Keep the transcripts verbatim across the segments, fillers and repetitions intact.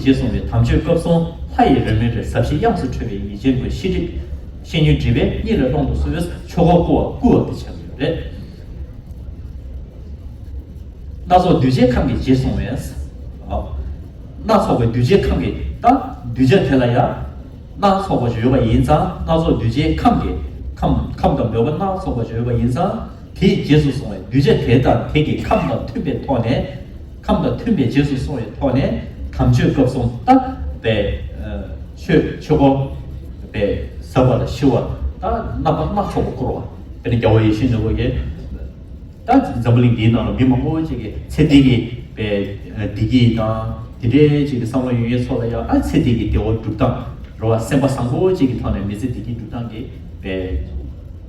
ཞེས་གསུངས་པའི་དམ་ཆོས་སྐབས་གསུམ་ལྷ་ཡི་རོལ་མོའི་སྒྲས་ཟབ་ཞི་དབྱངས་སུ་འཁྲོལ་བའི་ཡིད་ཅན་ཀུན་ཤེས་སྒྲིབ་ཤེས་ཉོན་སྒྲིབ་པའི་གཉིད་ལས་སློང་དུ་གསོལ། ཆོས་འཁོར་བསྐོར་བ་བསྐུལ་བ་དེ་བྱ་དགོས་རེད། སྣ་ཚོགས་གདུལ་བྱའི་ཁམས་ཀྱི་རྗེས་སོང་བས། སྣ་ཚོགས་པའི་གདུལ་བྱའི་ཁམས་ཀྱི་ད་གདུལ་བྱ་དེ་ལ་ཡང་སྣ་ཚོགས་པ་ཞིག་ཡོད་པ་ཡིན་ཙང་སྣ་ཚོགས་གདུལ་བྱའི་ཁམས་ཀྱི་ཁམས་ཁམས་དང་མོས་པ་སྣ་ཚོགས་པ་ཞིག་ཡོད་པ་ཡིན་ཙང་། དེའི་རྗེས་སུ་སོང་བའི་གདུལ་བྱ་དེ་དང་དེ་གི་ཁམས་དང་མཐུན་པའི་ཐོག་ནས། ཁམས་དང་མཐུན་པའི་རྗེས་སུ་སོང་བའི་ཐོག་ནས་དམ་ཆོས་སྐབས་གསུམ་ད་པའི་ཆོས་ཆོས་འཁོར་པའི་ཟབ་པ་དང་ཞི་བ་ད་རྣམ་པ་སྣ་ཚོགས་པ་བསྐོར་བ་དཔེར་ན་རྒྱལ་བ་ཡིད་བཞིན་ནོར་བུ་ཡིས་ད་འཛམ་བུ་གླིང་འདིའི་ནང་ལ་མི་མང་པོ་ཅིག་གིས་ཚེ་འདི་གི་པའི་བདེ་སྐྱིད་དང་དེ་འདྲའི་ཅིག་གི་བསམ་བློ་ཡོད་མཁན་ཚོ་ལ་ཡང་ཨ་ཚེ་འདི་གི་བདེ་བ་སྒྲུབ་སྟངས་རེད་བ། སེམས་པ་བཟང་པོ་ཅིག་གི་ཐོག་ནས་མི་ཚེ་འདི་གི་སྒྲུབ་སྟངས་ཀྱི་པའི་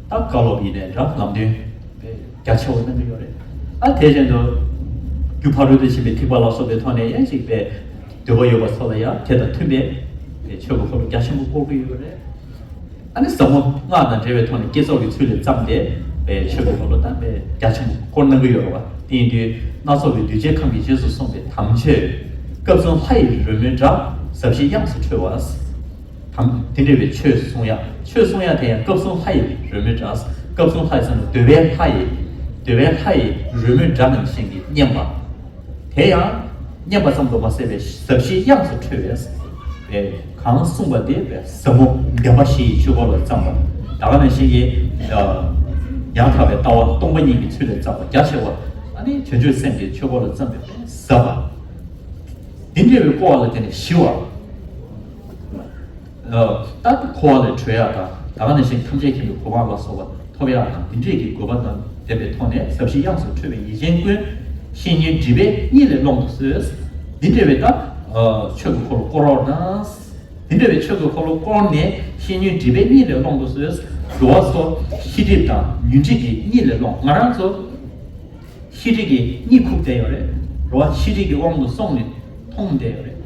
ད་བཀའ་སློབ་ཡིན་ནའི་འདྲ་ལམ་སྟོན་པའི་རྒྱ་ཆེ་བ་གནང་གི་ཡོད་རེད། ཨ་དེ་བཞིན་དུ་རྒྱུ་ཕ་རོལ་ཏུ་ཕྱིན་པའི་ཐེག་པ་ལ་སོགས་པའི་ཐོག་ནས་ཡང་ཅིག་པའི་འདོད་པ་ཡོད་པ་ཚོ་ལ་ཡང་དེ་དང་མཐུན་པའི་པའི་ཆོས་ཀྱི་འཁོར་ལོ་རྒྱ་ཆེན་པོ་བསྐོར་གྱི་ཡོད་རེད། ཨ་ནི་ཟབ་མོ་སྔགས་དང་འབྲེལ་བའི་ཐོག་ནས་བསྐྱེད་རྫོགས་ཀྱི་ཚུལ་ལས་བརྩམས་ཏེ་པའི་ཆོས་ཀྱི་འཁོར་ལོ་དང་པའི་རྒྱ་ཆེན་པོ་བསྐོར་གནང་གི་ཡོད་རེད་བ། དེ་ཡིན་དུས་སྣ་ཚོགས་པའི་གདུལ་བྱའི་ཁམས་ཀྱི་རྗེས་སུ་སོང་བའི་དམ་ཆོས་སྐབས་གསུམ་ལྷ་ཡི་རོལ་མོའི་སྒྲ་ཟབ་ཞིའི་དབྱངས་སུ་འཁྲོལ་བ། དམ་དེ་འདྲ་བའི་ཆོས་གསུང་ཡ། ཆོས་གསུང་ཡ་དེ་ཡང་སྐབས་གསུམ་ལྷ་ཡི་རོལ་མོའི་སྒྲ། སྐབས་གསུམ་ལྷ་ཡི་ཟེར་ན་འདོད་པའི་ལྷ་ཡི། འདོད་པའི་ལྷ་ཡི་རོལ་མོའི་སྒྲ་ནང་བཞིན་གྱི་སྙན་པ། དེ་ཡང་སྙན་པ་ཙམ་དུ་མ་ཟད་པའི་ཟབ་ཞིའི་དབྱངས་སུ་འཁྲོལ་བས། གང་གསུངས་པ་དེ་ཟབ་མོ་བདེན་པ་བཞི་ཡི་ཆོས་འཁོར་ལ་བརྩམས་པ། ད་ག་ནང་བཞིན་གྱི་ཡང་དག་པའི་ལྟ་བ་སྟོང་པ་ཉིད་ཀྱི་ཚུལ་ལས་བརྩམས་པ་རྒྱ་ཆེ་བ། ཨ་ནི་བྱང་ཆུབ་སེམས་ཀྱི་ཆོས་འཁོར་ལ་བརྩམས་པའི་ཟབ་པ། དེ་འདྲ་བའི་བསྐོར་བ་ལ་བརྟེན་ནས་ཞི་བ། ད་འཁོར་བ་ལས་གྲོལ་ཡག་དང་ད་ག་ནང་བཞིན་ཐམས་ཅད་མཁྱེན་པའི་གོ་འཕང་ལ་སོགས་པ་ཐོབ་ཡག་དང་འདི་འདྲས་ཀྱི་དགོས་པ་དང་ལྡན་པའི་ཐོག་ནས་ཟབ་ཞིའི་དབྱངས་སུ་འཁྲོལ་བའི་ཡིད་ཅན་ཀུན་ཤེས་ཉོན་སྒྲིབ་པའི་གཉིད་ལས་སློང་དུ་གསོལ། འདི་འདྲ་བའི་ད་ཆོས་ཀྱི་འཁོར་ལོ་བསྐོར་རོགས་གནང་། འདི་འདྲ་བའི་ཆོས་ཀྱི་འཁོར་ལོ་བསྐོར་ནས་ཤེས་ཉོན་སྒྲིབ་པའི་གཉིད་ལས་སློང་དུ་གསོལ། འགྲོ་བ་ཚོ་ཤེས་སྒྲིབ་དང་ཉོན་སྒྲིབ་ཀྱི་གཉིད་ལས་སློང་། ང་རང་ཚོ། ཤེས་སྒྲིབ་ཀྱིས་གཉིད་ཁུག་བསྡད་ཡོད་རེད། རེད་བ། ཤེས་སྒྲིབ་ཀྱི་དབང་དུ་སོང་ནས་མཐོང་བསྡད་ཡོད་རེད།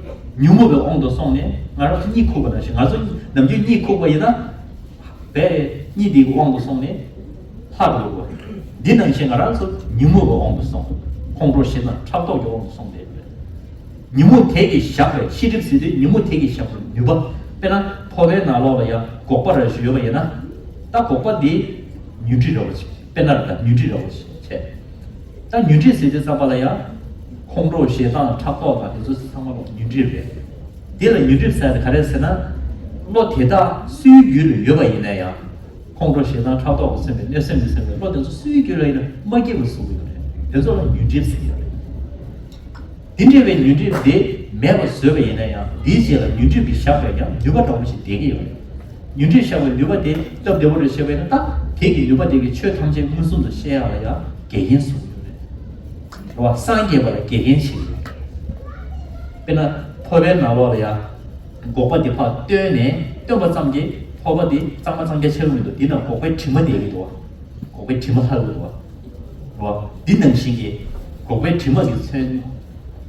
ཉོན་མོངས་པའི་དབང་དུ་སོང་ནས་ང་རང་ཚོ་གཉིད་ཁུག་པ་ནང་བཞིན། ང་ཚོ་ནམ་རྒྱུན་གཉིད་ཁུག་པ་ཡིན་ན། བས་གཉིད་དེའི་དབང་དུ་སོང་ནས་ལྷག་འགྲོ་དགོས། འདི་ནང་བཞིན་ང་རང་ཚོ་ཉོན་མོངས་པའི་དབང་དུ་སོང་། ཁོང་ཁྲོ་ཞེ་སྡང་ཕྲག་དོག་གི་དབང་དུ་སོང་བསྡད་ཡོད་རེད། ཉོན་མོངས་དེ་གིས་བཞག་པའི་ཤེས་སྒྲིབ་ཟེར་དུས་ཉོན་མོངས་དེ་གིས་བཞག་པའི་ནུས་པ། དཔེར་ན་ཕོ་བའི་ནང་ལོགས་ལ་ཡང་འགོག་པ་ར་ཞིག་ཡོད་པ་ཡིན་ན། ད་འགོག་པ་འདི་ཉོན་སྒྲིབ་འདྲ་བོ་ཞིག་དཔེར་ན་རེད། ད་ཉོན་སྒྲིབ་འདྲ་བོ་ཞིག་བྱས། ད་ཉོན་སྒྲིབ་ཟེར་དུས་ཙམ་པ་ལ་ཡང་ཁོང་ཁྲོ་ཞེ་སྡང་ཕྲག་དོག་དང་དེ་ཚོ་ཚང་མ་ལ་ཉོན་སྒྲིབ་རེད། འདི་ལ་ཉོན་སྒྲིབ་ཟེར་ཡ་དེ་ག་རེ་ཟེར་ན། བློ་དེ་དག་སུའི་རྒྱུད་ལ་ཡོད་པ་ཡིན་ན་ཡང་། ཁོང་ཁྲོ་ཞེ་སྡང་ཕྲག་དོག་གིས་མཚོན་པའི་གནོད་སེམས་ཀྱིས་མཚོན་པའི་བློ་དེ་ཚོ་སུའི་རྒྱུད་ལ་ཡིན་ན་མ་སྐྱེས་པ་བཟོ་གི་ཡོད་རེད། དེ་ཚོ་ལ་ཉོན་སྒྲིབ་ཟེར་གྱི་ཡོད་རེད། དེ་འདྲ་བའི་ཉོན་སྒྲིབ་དེ་མེད་པར་བཟོས་པ་ཡིན་ན་ཡང་དེའི་རྗེས་ལ་ཉོན་སྒྲིབ་ཀྱིས་བཞག་པའི་ཡང་ནུས་པ་འདྲ་བོ་ཞིག་ལྡན་གྱི་ཡོད་རེད། ཉོན་སྒྲིབ་བཞག་པའི་ནུས་པ་དེ་སྟབས་བདེ་པོ་རེ་བཤད་པ་ཡིན་ན། ད་དེ་གི་ནུས་པ་དེ་གིས་ཆོས་ཐམས་ཅད་མངོན་སུམ་དུ་ཤེས་ཡག་ལ་ཡང་འགལ་རྐྱེན་བཟོ་གི་ཡོད་རེད། རེད་བ། སངས་རྒྱས་པ་ལ་འགལ་རྐྱེན་བྱེད་ཀྱི་ཡོད་རེད། དཔེར་ན་ཕོ་བའི་ནང་ལོགས་ལ་ཡང་འགོག་པ་དེ་ཕར་བཏོན་ནས་བཏོན་པ་ཙམ་གྱིས་ཕོ་བ་དེ་གཙང་མ་གཙང་རྐྱང་ཆགས་ཀྱི་མི་འདུག་འདི་ནང་འགོག་པའི་དྲི་མ་བསྡད་ཀྱི་འདུག་བ། འགོག་པའི་དྲི་མ་ལྷག་གི་འདུག་བ། རེད་བ། འདི་ནང་བཞིན་གྱི་འགོག་པའི་དྲི་མ་གིས་མཚོན།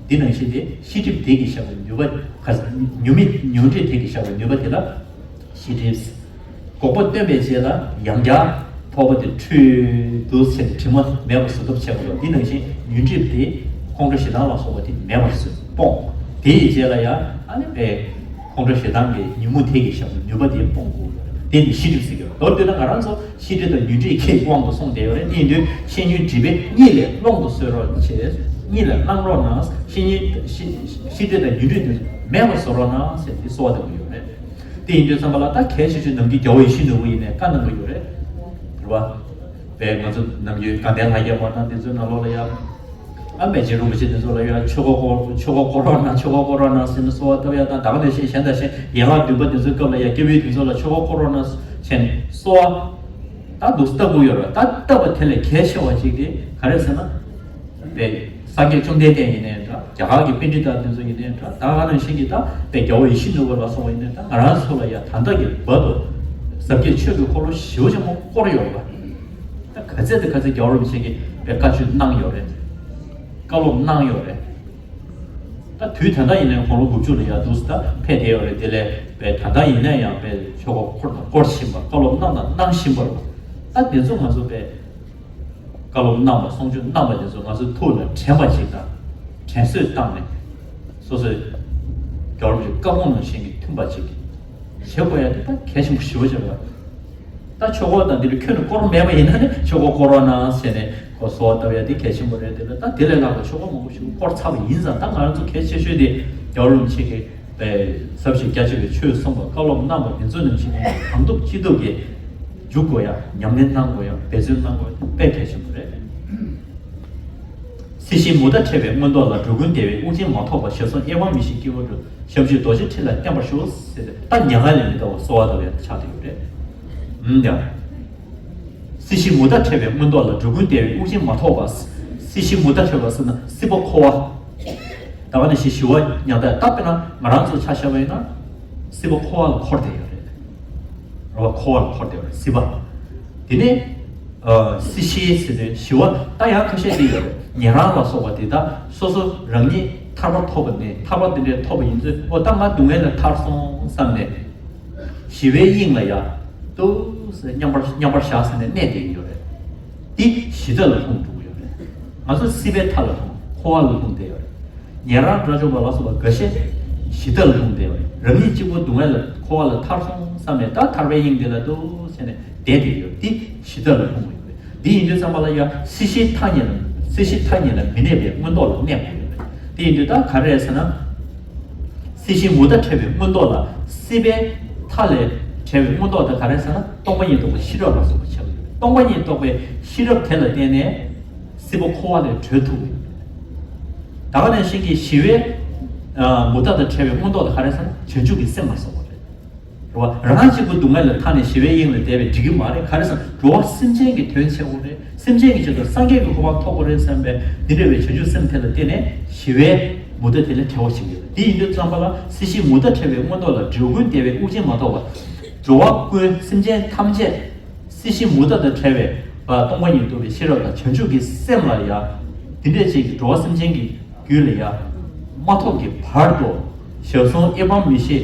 འདི་ནང་བཞིན་ཏེ་ཤེས་སྒྲིབ་དེ་གིས་བཞག་པའི་ནུས་པ། ག་ཉོན་མི་ཉོན་སྒྲིབ་དེ་གིས་བཞག་པའི་ནུས་པ་དེ་ལ་ཤེས་སྒྲིབ། འགོག་པ་བཏོན་པའི་རྗེས་ལ་ཡང་བསྐྱར་ཕོ་བ་དེ་འཁྲུད་དུ་བྱས་ཏེ་དྲི་མ་མེད་པར་བཟོ་ཐབས་བྱེད་པ་ལ། འདི་ནང་བཞིན་ཉོན་སྒྲིབ་དེ་ཁོང་ཁྲོ་ཞེ་སྡང་ལ་སོགས་པ་དེ་མེད་པར་བཟོས་སྤོང་། དེ་ཡི་རྗེས་ལ་ཡང་ཨ་ནི་པའི་ཁོང་ཁྲོ་ཞེ་སྡང་གི་ཉོན་མོངས་དེ་གིས་བཞག་པའི་ནུས་པ་དེ་སྤོང་དགོས། དེ་ནི་ཤེས་སྒྲིབ་ཟེར་གྱི་ཡོད། མདོར་བསྡུས་ན་ང་རང་ཚོ་ཤེས་སྒྲིབ་དང་ཉོན་སྒྲིབ་ཀྱི་དབང་དུ་སོང་བསྡད་ཡོད་རེད། དེ་ཡིན་དུས་ཤེས་ཉོན་སྒྲིབ་པའི་གཉིད་ལས་སློང་དུ་གསོལ་རོགས་བྱེད། གཉིད་ལས་བསླང་རོགས་གནང་། ཤེས་ཉོན་ཤེས་ཤེས་སྒྲིབ་དང་ཉོན་སྒྲིབ་དེ་མེད་པར་བཟོ་རོགས་གནང་ཟེར་ཏེ་གསོལ་བ་འདེབས་ཀྱི་ཡོད་རེད། དེ་ཡིན་དུས་ཙམ་པ་ལ་ད་གལ་ཆེ་ཤོས་ནམ་རྒྱུན་རྒྱལ་བ་ཡིད་བཞིན་ནོར་བུ་ཡིན་ནའི་བཀའ་གནང་གི་ཡོད་རེད། རེད་བ། བས་ང་ཚོ་ནམ་རྒྱུན་དགའ་ལྡན་ལྷ་བརྒྱ་པ་དང་དེ་ཚོའི་ནང་ལོགས་ལ་ཡང་། ཨ་མེ་རྗེ་རིན་པོ་ཆེ་དེ་ཚོ་ལ་ཡང་ཆོས་འཁོར་བསྐོར་ཆོས་འཁོར་བསྐོར་རོགས་གནང་། ཆོས་འཁོར་བསྐོར་རོགས་གནང་ཟེར་ནས་གསོལ་བ་བཏབ་ཡ་དང་། ད་ག་ནང་བཞིན་གཞན་དང་གཞན་ཡན་ལག་བདུན་པ་དེ་ཚོའི་སྐབས་ལ་ཡང་སྐྱེས་བུ་དེ་ཚོ་ལ་ཆོས་འཁོར་བསྐོར་རོགས་གནང་བྱས་ནས་གསོལ་བ་ད་འདུག་སེ་བཏབ་དགོས་ཡོད་རེད། ད་བཏབ་པ་དེ་ལས་གལ་ཆེ་བ་ཅིག་དེ་ག་རེ་ཟེར་ན། པའི་སངས་རྒྱས་བཅོམ་ལྡན་འདས་ཡིན་ནའི་འདྲ། རྒྱ་གར་གྱི་པཎྜི་ཏ་དེ་ཚོ་ཡིན་ནའི་འདྲ། ད་ག་ནང་བཞིན་གྱི་ད་པའི་རྒྱལ་བ་ཡིད་བཞིན་ནོར་བུ་ལ་སོགས་པ་ཡིན་ནའི་ད་ང་རང་ཚོ་ལ་ཡང་ད་ལྟ་གི་བར་དུ་ཟབ་རྒྱས་ཆོས་ཀྱི་འཁོར་ལོ་ཞེ་པོ་ཅིག་མོ་བསྐོར་ཡོད་རེད་པ། ད་ག་ཚད་དང་ག་ཚད་རྒྱལ་བ་རིན་པོ་ཆེ་གིས་པའི་བཀའ་ཆོས་གནང་ཡོད་རེད། བཀའ་སློབ་གནང་ཡོད་རེད། ད་དུས་ད་ལྟ་ཡིན་ནའི་དགུང་ལོ་དགུ་བཅུ་ལ་ཡང་འདུག་སེ་ད་ཕེབས་བསྡད་ཡོད་རེད། དེ་ལས་པའི་ད་ལྟ་ཡིན་ན་ཡང་པའི་ཆོས་འཁོར་བསྐོར་དང་བསྐོར་བཞིན་པ། བཀའ་སློབ་གནང་དང་གནང་བཞིན་པ་རེད། ད་དེ་ཚོ་ང་ཚོ་པའི་བཀའ་སློབ་གནང་བ་གསུང་ཆོས་གནང་བ་དེ་ཚོ་ང་ཚོའི་ཐུགས་ལ་དྲན་པ་ཞིག་དང་དྲན་གསོས་བཏང་ནས་སོ་སོའི་ རྒྱལ་བ་རིན་པོ་ཆེའི་བཀའ་དགོངས་ནང་བཞིན་གྱི་མཐུན་པ་ཅིག་བྱེད་དགོས་ཡ་དེ་ད་གལ་ཆེན་པོ་ཞེ་པོ་ཅིག་རེད། ད་ཆོས་འཁོར་དང་འདི་ལ་ཁྱོན་ནས་བསྐོར་མེད་པ་ཡིན་ན་ནི་ཆོས་འཁོར་བསྐོར་རོགས་གནང་ཟེར་ནས་ཁོ་གསོལ་བ་བཏབ་ཡ་དེ་གལ་ཆེན་པོ་རེད། དེ་ལ་ད་དེ་ལས་ལྷག་པའི་ཆོས་འཁོར་མང་པོ་ཞིག་བསྐོར་ཚར་བ་ཡིན་ཙང་ད་ང་རང་ཚོ་གལ་ཆེ་ཤོས་དེ་རྒྱལ་བ་རིན་པོ་ཆེ་གི་ཟབ་ཞི་རྒྱ་ཆེ་བའི་ཆོས་གསུངས་པ་བཀའ་སློབ་གནང་བ་དེ་ཚོ་ནང་བཞིན་གང་ཐུབ་ཅི་ཐུབ་ཀྱིས་འཇུག་དགོས་ཡ། ཉམས་ལེན་གནང་དགོས་ཡ། འབད་བརྩོན་གནང་དགོས་ཡ་དེ་དཔེ་གལ་ཆེན་པོ་རེད། སྲིད་ཞིའི་མུ་མཐའ་བྲལ་བའི་མངོན་རྟོགས་ལ། འགྲོ་ཀུན་བདེ་བའི་དབུགས་འབྱིན་མ་ཐོགས་པར། ཞེས་གསུངས་དབྱེ་བ་མི་ཤེས་སྐྱེ་བོ་འགྲོ། ཞབས་ཕྱི་རྡོ་རྗེ་ཁྲི་ལ་བརྟན་པར་ཤོག་ཟེར་ཏེ་ད་མྱ་ངན་ལས་མི་འདའ་བར་གསོལ་བ་བཏབ་ཡ་ཆགས་བསྡད་ཡོད་རེད། ཨུམ་ཡ། སྲིད་ཞིའི་མུ་མཐའ་བྲལ་བའི་མངོན་རྟོགས་ལ། འགྲོ་ཀུན་བདེ་བའི་དབུགས་འབྱིན་མ་ཐོགས་པར། སྲིད་ཞིའི་མུ་མཐའ་བྲལ་བ་ཟེར་ན་སྲིད་པ་འཁོར་བ། ད་ག་ནང་བཞིན་ཞི་བ་མྱང་འདས་ད་དཔེར་ན་ང་རང་ཚོ་ཆ་བཞག་པ་ཡིན་ན་སྲིད་པ་འཁོར་བ་ལ་འཁོར་བསྡད་ཡོད་རེད། རེད་བ། འཁོར་བ་ལ་འཁོར་བསྡད་ཡོད་རེད་སྲིད་པ། དེ་ནས་ཨ་སྲིད་ཞི་ཟེར་དུས་ཞི་བ་ད་ཡང་ཁ་ཤས་དེ་ཡོད་རེད། ཉན་རང་ལ་སོགས་པ་དེ་དག་སོ་སོ་རང་ཉིད་ཐར་པ་ཐོབ་པ་ནས་ཐར་པ་དེ་འདྲའི་ཐོབ་པ་ཡིན་ཚེ་ཨོ་ད་ང་སྡུག་བསྔལ་ལས་ཐར་སོང་བསམ་ནས་ཞི་བའི་དབྱིངས་ལ་ཡ་ཏོག་ཙམ་མཉམ་པར་མཉམ་པར་བཞག་ཟེར་ནས་གནས་བསྡད་ཀྱི་ཡོད་རེད། འདི་ཞི་མཐའ་ལ་ལྷུང་འགྲོ་གི་ཡོད་རེད། ང་ཚོ་སྲིད་པའི་མཐའ་ལ་ལྷུང་འཁོར་བ་ལ་ལྷུང་བསྡད་ཡོད་རེད། ཉན་རང་དགྲ་བཅོམ་པ་ལ་སོགས་པ་འགའ་ཤས་ཞི་མཐའ་ལ་ལྷུང་བསྡད་ཡོད་རེད། རང་ཉིད་གཅིག་པུ་སྡུག་བསྔལ་ལས་འཁོར་བ་ལས་ཐར་སོང་བསམ་ནས་ད་ཐར་པའི་དབྱིངས་འདི་ལ་ཏོག་ཙམ་ནས་བསྡད་བསྡད་ཡོད་རེད། འདི་ཞི་མཐའ་ལ་ལྷུང་བ་ཡོད་རེད། འདི་ཡིན་དུས་ཙམ་པ་ལ་ཡང་སྲིད་ཞིའི་མཐའ་གཉིས་ལ་སྲིད་ཞིའི་མཐའ་གཉིས་ལ་མི་གནས་པའི་མངོན་རྟོགས་ལ་གནས་དགོས་ཡོད་རེད། དེ་ཡིན་དུས་ད་ག་རེ་རེད་ཟེར་ན། སྲིད་ཞིའི་མུ་མཐའ་བྲལ་བའི་མངོན་རྟོགས་ལ། སྲིད་པའི་མཐའ་ལས་བྲལ་བའི་མངོན་རྟོགས་དེ་ག་རེ་ཟེར་ན་སྟོང་པ་ཉིད་རྟོགས་པའི་ཤེས་རབ་ལ་སོགས་པ་ཆགས་ཡོད་རེད། སྟོང་པ་ཉིད་རྟོགས་པའི་ཤེས་རབ་དེ་ལ་བརྟེན་ནས་སྲིད་པ་འཁོར་བ་ལས་གྲོལ་ཐུབ་ཡོད་རེད། ད་ག་ནང་བཞིན་གྱི་ཞི་བའི་ཨ་མུ་མཐའ་དང་བྲལ་བའི་མངོན་རྟོགས་དེ་ག་རེ་ཟེར་ན་བྱང་ཆུབ་ཀྱི་སེམས་ལ་སོགས་པ་རེད། རེད་བ། རང་གཅིག་པུ་སྡུག་བསྔལ་ལས་ཐར་ནས་ཞི་བའི་དབྱིངས་ལ་བསྡད་པས་འགྲིག་གི་མ་རེད། ག་རེ་ཟེར་ན་འགྲོ་བ་སེམས་ཅན་གྱི་དོན་བྱེད་དགོས་རེད། སེམས་ཅན་གྱི་ཆེད་དུ་སངས་རྒྱས་ཀྱི་གོ་འཕང་ཐོབ་དགོས་རེད་བསམ་པའི་འདི་འདྲ་བའི་བྱང་ཆུབ་སེམས་དེ་ལ་བརྟེན་ནས་ཞི་བའི་མུ་མཐའ་དེ་ལ་བྲལ་བ་ཞིག་ཡོད། འདི་ཡིན་དུས་ཙམ་པ་ལ་སྲིད་ཞིའི་མུ་མཐའ་བྲལ་བའི་མངོན་རྟོགས་ལ། འགྲོ་ཀུན་བདེ་བའི་དབུགས་འབྱིན་མ་ཐོགས་པར། འགྲོ་བ་ཀུན་སེམས་ཅན་ཐམས་ཅད་སྲིད་ཞིའི་མུ་མཐའ་དང་བྲལ་བའི་སྟོང་པ་ཉིད་རྟོགས་པའི་ཤེས་རབ་དང་བྱང་ཆུབ་ཀྱི་སེམས་ལ་ཡང་འདི་འདྲས་ཅིག་གི་འགྲོ་བ་སེམས་ཅན་གྱི་རྒྱུད་ལ་ཡང་མ་ཐོབ་ཀྱི་བར་དུ་ཞལ་གསུང་དབྱེ་བ་མི་ཤེས་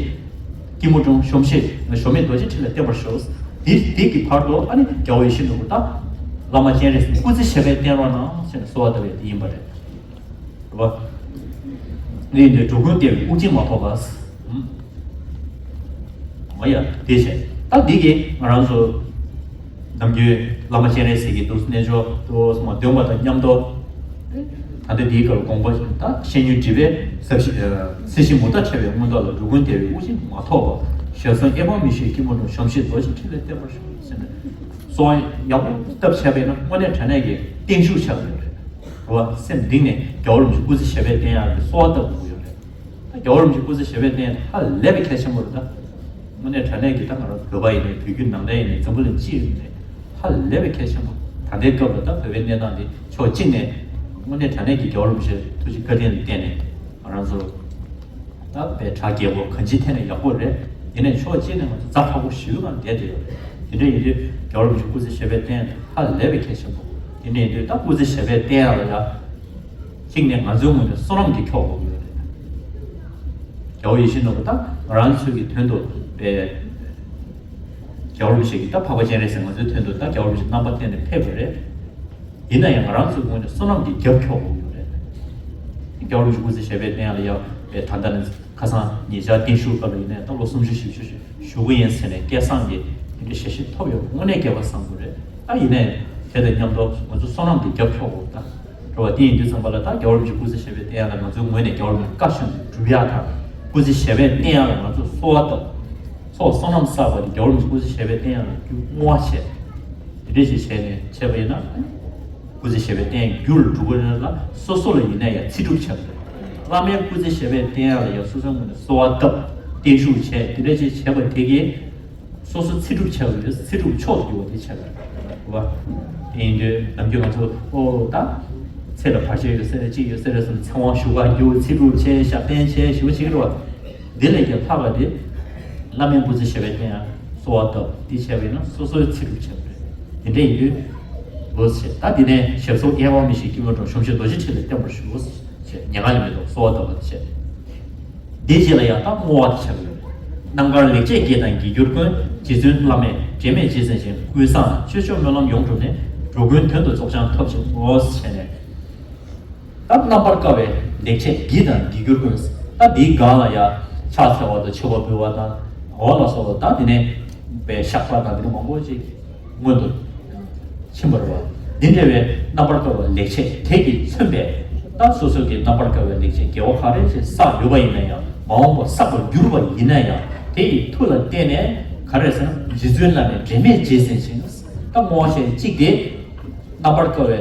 སྐྱིལ་མོ་ཀྲུང་གཤོམ་ཤེས་གཞོམ་མེད་རྡོ་རྗེ་ཁྲི་ལ་བརྟན་པར་ཤོག་འདི་འདི་གི་བར་དུ་ཨ་ནི་རྒྱལ་བ་ཡིད་བཞིན་ནོར་བུ་དང་བླ་མ་སྤྱན་རས་གཟིགས་སྐུ་ཚེ་ཞབས་པད་བརྟན་རོགས་གནང་ཞེས་ནས་གསོལ་བ་བཏབ་པའི་དེ་ཡིན་པ་རེད། རེད་བ། ཨ་ནི་འདི་འགྲོ་ཀུན་བདེ་བའི་དབུགས་འབྱིན་མ་ཐོགས་པ། འོ་ཡ་དེ་བྱས་ད་འདི་གི་ང་རང་ཚོ་ནམ་རྒྱུན་བླ་མ་སྤྱན་རས་གཟིགས་ཀྱི་ཏོག་ཙམ་རྣལ་འབྱོར་ཏོག་ཙམ་འདོན་པ་དང་མཉམ་དུ། ད་ལྟ་འདིའི་སྐབས་དགོངས་པ་ད་བཤེས་གཉེན་སྒྲིབ་པའི་ཟབ་ཞི་ཨ་སྲིད་ཞི་མུ་མཐའ་བྲལ་བའི་མངོན་རྟོགས་ལ། འགྲོ་ཀུན་བདེ་བའི་དབུགས་འབྱིན་མ་ཐོགས་པ། ཞལ་གསུང་དབྱེ་བ་མི་ཤེས་སྐྱིལ་མོ་ཀྲུང་། གཞོམ་ཤེས་རྡོ་རྗེ་ཁྲི་ལ་བརྟན་པར་ཤོག་ཟེར་ནས་གསོལ་བ་ཡག་པོ་བཏབ་བྱས་པས་ན་དངོས་གནས་དྲང་གནས་ཀྱི་བརྟན་བཞུགས་ཆགས་ཡོད་རེད། རེད་བ། སེམས་གཏིང་ནས་རྒྱལ་བ་རིན་པོ་ཆེ་སྐུ་ཚེ་ཞབས་པད་བརྟན་ཡག་གི་གསོལ་བ་བཏབ་དགོས་ཡོད་རེད། རྒྱལ་བ་རིན་པོ་ཆེ་སྐུ་ཚེ་ཞབས་པད་བརྟན་ཧ་ལས་པའི་གལ་ཆེན་པོ་རེད་ད། དངོས་གནས་དྲང་གནས་ཀྱི་ད་ང་རང་བོད་པ་ཡིན་ནའི་བོད་བརྒྱུད་ནང་བསྟན་ཡིན་ནའི་འཛམ་བུ་གླིང་སྤྱི་ཡིན་ནའི་ཧ་ལས་པའི་གལ་ཆེན་པོ། ད་ལྟའི་སྐབས་ལ་ད་བོད་པའི་གནས་སྟངས་འདི་ཕྱོགས་གཅིག་ནས་དངོས་གནས་དྲང་གནས་ཀྱི་རྒྱལ་བ་རིན་པོ་ཆེ་ཐུགས་རྗེ་བཀའ་དྲིན་ལ་བརྟེན་ནས་ང་རང་ཚོ་ད་བོད་དྲག་རྒྱལ་པོ་གང་ཅིའི་ཐད་ནས་ཡག་པོ་རེད། ཡིན་ནའི་ཕྱོགས་གཅིག་ནས་ང་ཚོ་ཛ་དྲག་པོ་ཞེ་པོ་གང་བསྡད་དེ་ཡོད་རེད། དེ་འདྲ་ཡིན་དུས་རྒྱལ་བ་རིན་པོ་ཆེ་སྐུ་ཚེ་ཞབས་པད་བརྟན་ཧ་ལས་པའི་གལ་ཆེན་པོ། དེ་འདྲ་ཡིན་དུས་ད་སྐུ་ཚེ་ཞབས་པད་བརྟན་ཡག་ལ་ཡ། གཅིག་ནས་ང་ཚོའི་ངོས་ནས་བསོད་ནམས་ཀྱི་ཁྱོག་འོག་ཡོད་རེད། རྒྱལ་བ་ཡིད་བཞིན་ནོར་བུ་དང་ང་རང་ཚོའི་གི་དོན་དུ་པའི་རྒྱལ་བ་རིན་པོ་ཆེ་གི་ད་འཕགས་པ་སྤྱན་རས་གཟིགས་ང་ཚོའི་དོན་དུ་ད་རྒྱལ་བ་རིན་པོ་ཆེ་རྣམ་པར་བསྟན་ནས་ཕེབས་པ་རེད། ཡིན་ན་ཡང་ང་རང་ཚོའི་ངོས་ནས་བསོད་ནམས་ཀྱི་རྒྱབ་ཁྱོག་འོག་ཡོད་རེད། རྒྱལ་བ་རིན་པོ་ཆེ་སྐུ་ཚེ་ཞབས་པད་བརྟན་ཡག་ལ་ཡ་པའི་ད་ལྟ་ནས་ཁ་སང་ཉེ་ཆར་བརྟན་བཞུགས་སྐབས་ལ་ཡིན་ནའི་ད་ལོ་སུམ་ཅུ་བཞི་བཅུ་ཞིག་བཞུགས་ཀྱི་ཡིན་ཟེར་ནས་སྐལ་བཟང་གི་དེ་འདྲའི་ཞལ་བཞེས་ཐོབ་ཡོད་པ་དངོས་གནས་སྐལ་བ་བཟང་པོ་རེད། ད་ཡིན་ནའི་དེ་དང་མཉམ་དུ་ང་ཚོ་བསོད་ནམས་ཀྱི་རྒྱབ་ཁྱོག་འོག་ད་འགྲོ་བ་དེ་ཡིན་དུས་ཙམ་པ་ལ་ད་རྒྱལ་བ་རིན་པོ་ཆེ་སྐུ་ཚེ་ཞབས་པད་བརྟན་ཡག་ལ་ང་ཚོའི་ངོས་ནས་རྒྱལ་བ་རིན་པོ་ཆེ་བཀའ་བཞིན་དུ་སྒྲུབ་ཡག་དང་སྐུ་ཚེ་ཞབས་པད་བརྟན་ཡག་ལ་ང་ཚོ་གསོལ་བ་བཏབ། ཚོགས་བསོད་ནམས་བསགས་པ་དེ་རྒྱལ་བ་རིན་པོ་ཆེ་སྐུ་ཚེ་ཞབས་པད་བརྟན་ཡག་ལ་རྒྱུ་བསྔོ་བ་བྱས། དེ་འདྲ་ཞིག་བྱས་ནས་བྱས་པ་ཡིན་ན། སྐུ་ཚེ་ཞབས་པད་བརྟན་རྒྱུར་འགྲོ་དགོས་ན་ལ་སོ་སོ་ལ་ཡིན་ན་ཡང་ཚེ་སྒྲུབ་བྱ་དགོས། བླ་མའི་སྐུ་ཚེ་ཞབས་པད་བརྟན་ཡག་ལ་ཡང་སོ་སོའི་ངོས་ནས་གསོལ་བ་བཏབ་བརྟན་བཞུགས་བྱས་དེ་འདྲ་ཞིག་བྱས་པ་དེ་གིས་སོ་སོ་ཚེ་སྒྲུབ་བྱ་དགོས་ཡོད། ཚེ་སྒྲུབ་མཆོག་ཏུ་གྱུར་པ་དེ་བྱས་པ་རེད་བ། དེ་ཡིན་དུས་ནམ་རྒྱུན་ང་ཚོ་ཨོ་ད་ཚེ་ལ་བར་ཆད་ཡོད་ས་རེད་ཅིག་ཡོད་ས་རེད་བསམ་ཚེ་དབང་ཞུ་ག་རྒྱུ་ཚེ་སྒྲུབ་བྱས་ཞབས་བརྟན་བྱས་ཞུ་བ་བྱེད་ཀྱི་རེད་བ། དེ་ལས་ཀྱང་ལྷག་པ་དེ། བླ་མའི་སྐུ་ཚེ་ཞབས་པད་བརྟན་ཡག་གསོལ་བ་བཏབ་འདི་བྱས་པ་ཡིན་ན་སོ་སོའི་ཚེ་སྒྲུབ་བྱས་པ་རེད། དེ་འདྲ་ཡིན་དུས། འོ་ཞེས་ད་འདི་ནས་ཞབས་སོར་དབྱེ་བ་མི་ཤེས་སྐྱིལ་མོ་ཀྲུང་། གཞོམ་ཤེས་རྡོ་རྗེ་ཁྲི་ལ་བརྟན་པར་ཞུ། ཞེས་མྱ་ངན་ལས་མི་འདའ་བར་གསོལ་བ་བཏབ་པ་དེ་བྱས། འདིའི་རྗེས་ལ་ཡང་ད་བསྔོ་བ་དེ་བྱ་དགོས། རྣམ་དཀར་ལེགས་བྱས་དགེ་དང་དགེ་གྱུར་ཀུན། རྗེ་བཙུན་བླ་མས་འབྲལ་མེད་རྗེས་བཟུང་ཞིང་། ཀུན་བཟང་སྤྱོད་མཆོག་སྨོན་ལམ་ཡོངས་གྲུབ་ནས། འགྲོ་ཀུན་དོན་དུ་རྫོགས་བྱང་ཐོབ་ཕྱིར་བསྔོ། ཞེས་ནས། ད་རྣམ་པར་དཀར་བའི་ལེགས་བྱས་དགེ་དང་དགེ་གྱུར་ཀུན། ད་འདིའི་སྒང་ལ་ཡང་ ཕྱག་འཚལ་བ་དང་མཆོད་པ་འབུལ་བ་དང་འོ་ལ་སོགས་པ་དང་དེ་ནས་པའི་བཤགས་པ་དང་དེ་ནས་མང་པོ་ཅིག་སྔོན་དུ་ཕྱིན་པ་རེད་བ། འདི་འདྲ་བའི་རྣམ་པར་དཀར་བའི་ལེགས་བྱས་དེ་གིས་མཚོན་པའི་ད་སོ་སོ་གི་རྣམ་པར་དཀར་བའི་ལེགས་བྱས་དགེ་བ་ག་རེ་ཞིག་བསགས་ཡོད་པ་ཡིན་ན་ཡང་མ་འོངས་པ་བསགས་པར་འགྱུར་བ་ཡིན་ན་ཡང་དེ་ཡི་མཐུ་ལ་བརྟེན་ནས་ག་རེ་ཟེར་ན་རྗེ་བཙུན་བླ་མས་འབྲལ་མེད་རྗེས་ཟིན་ཅིང་ད་བསྔོ་བ་བྱས་གཅིག་དེ། རྣམ་པར་དཀར་བའི་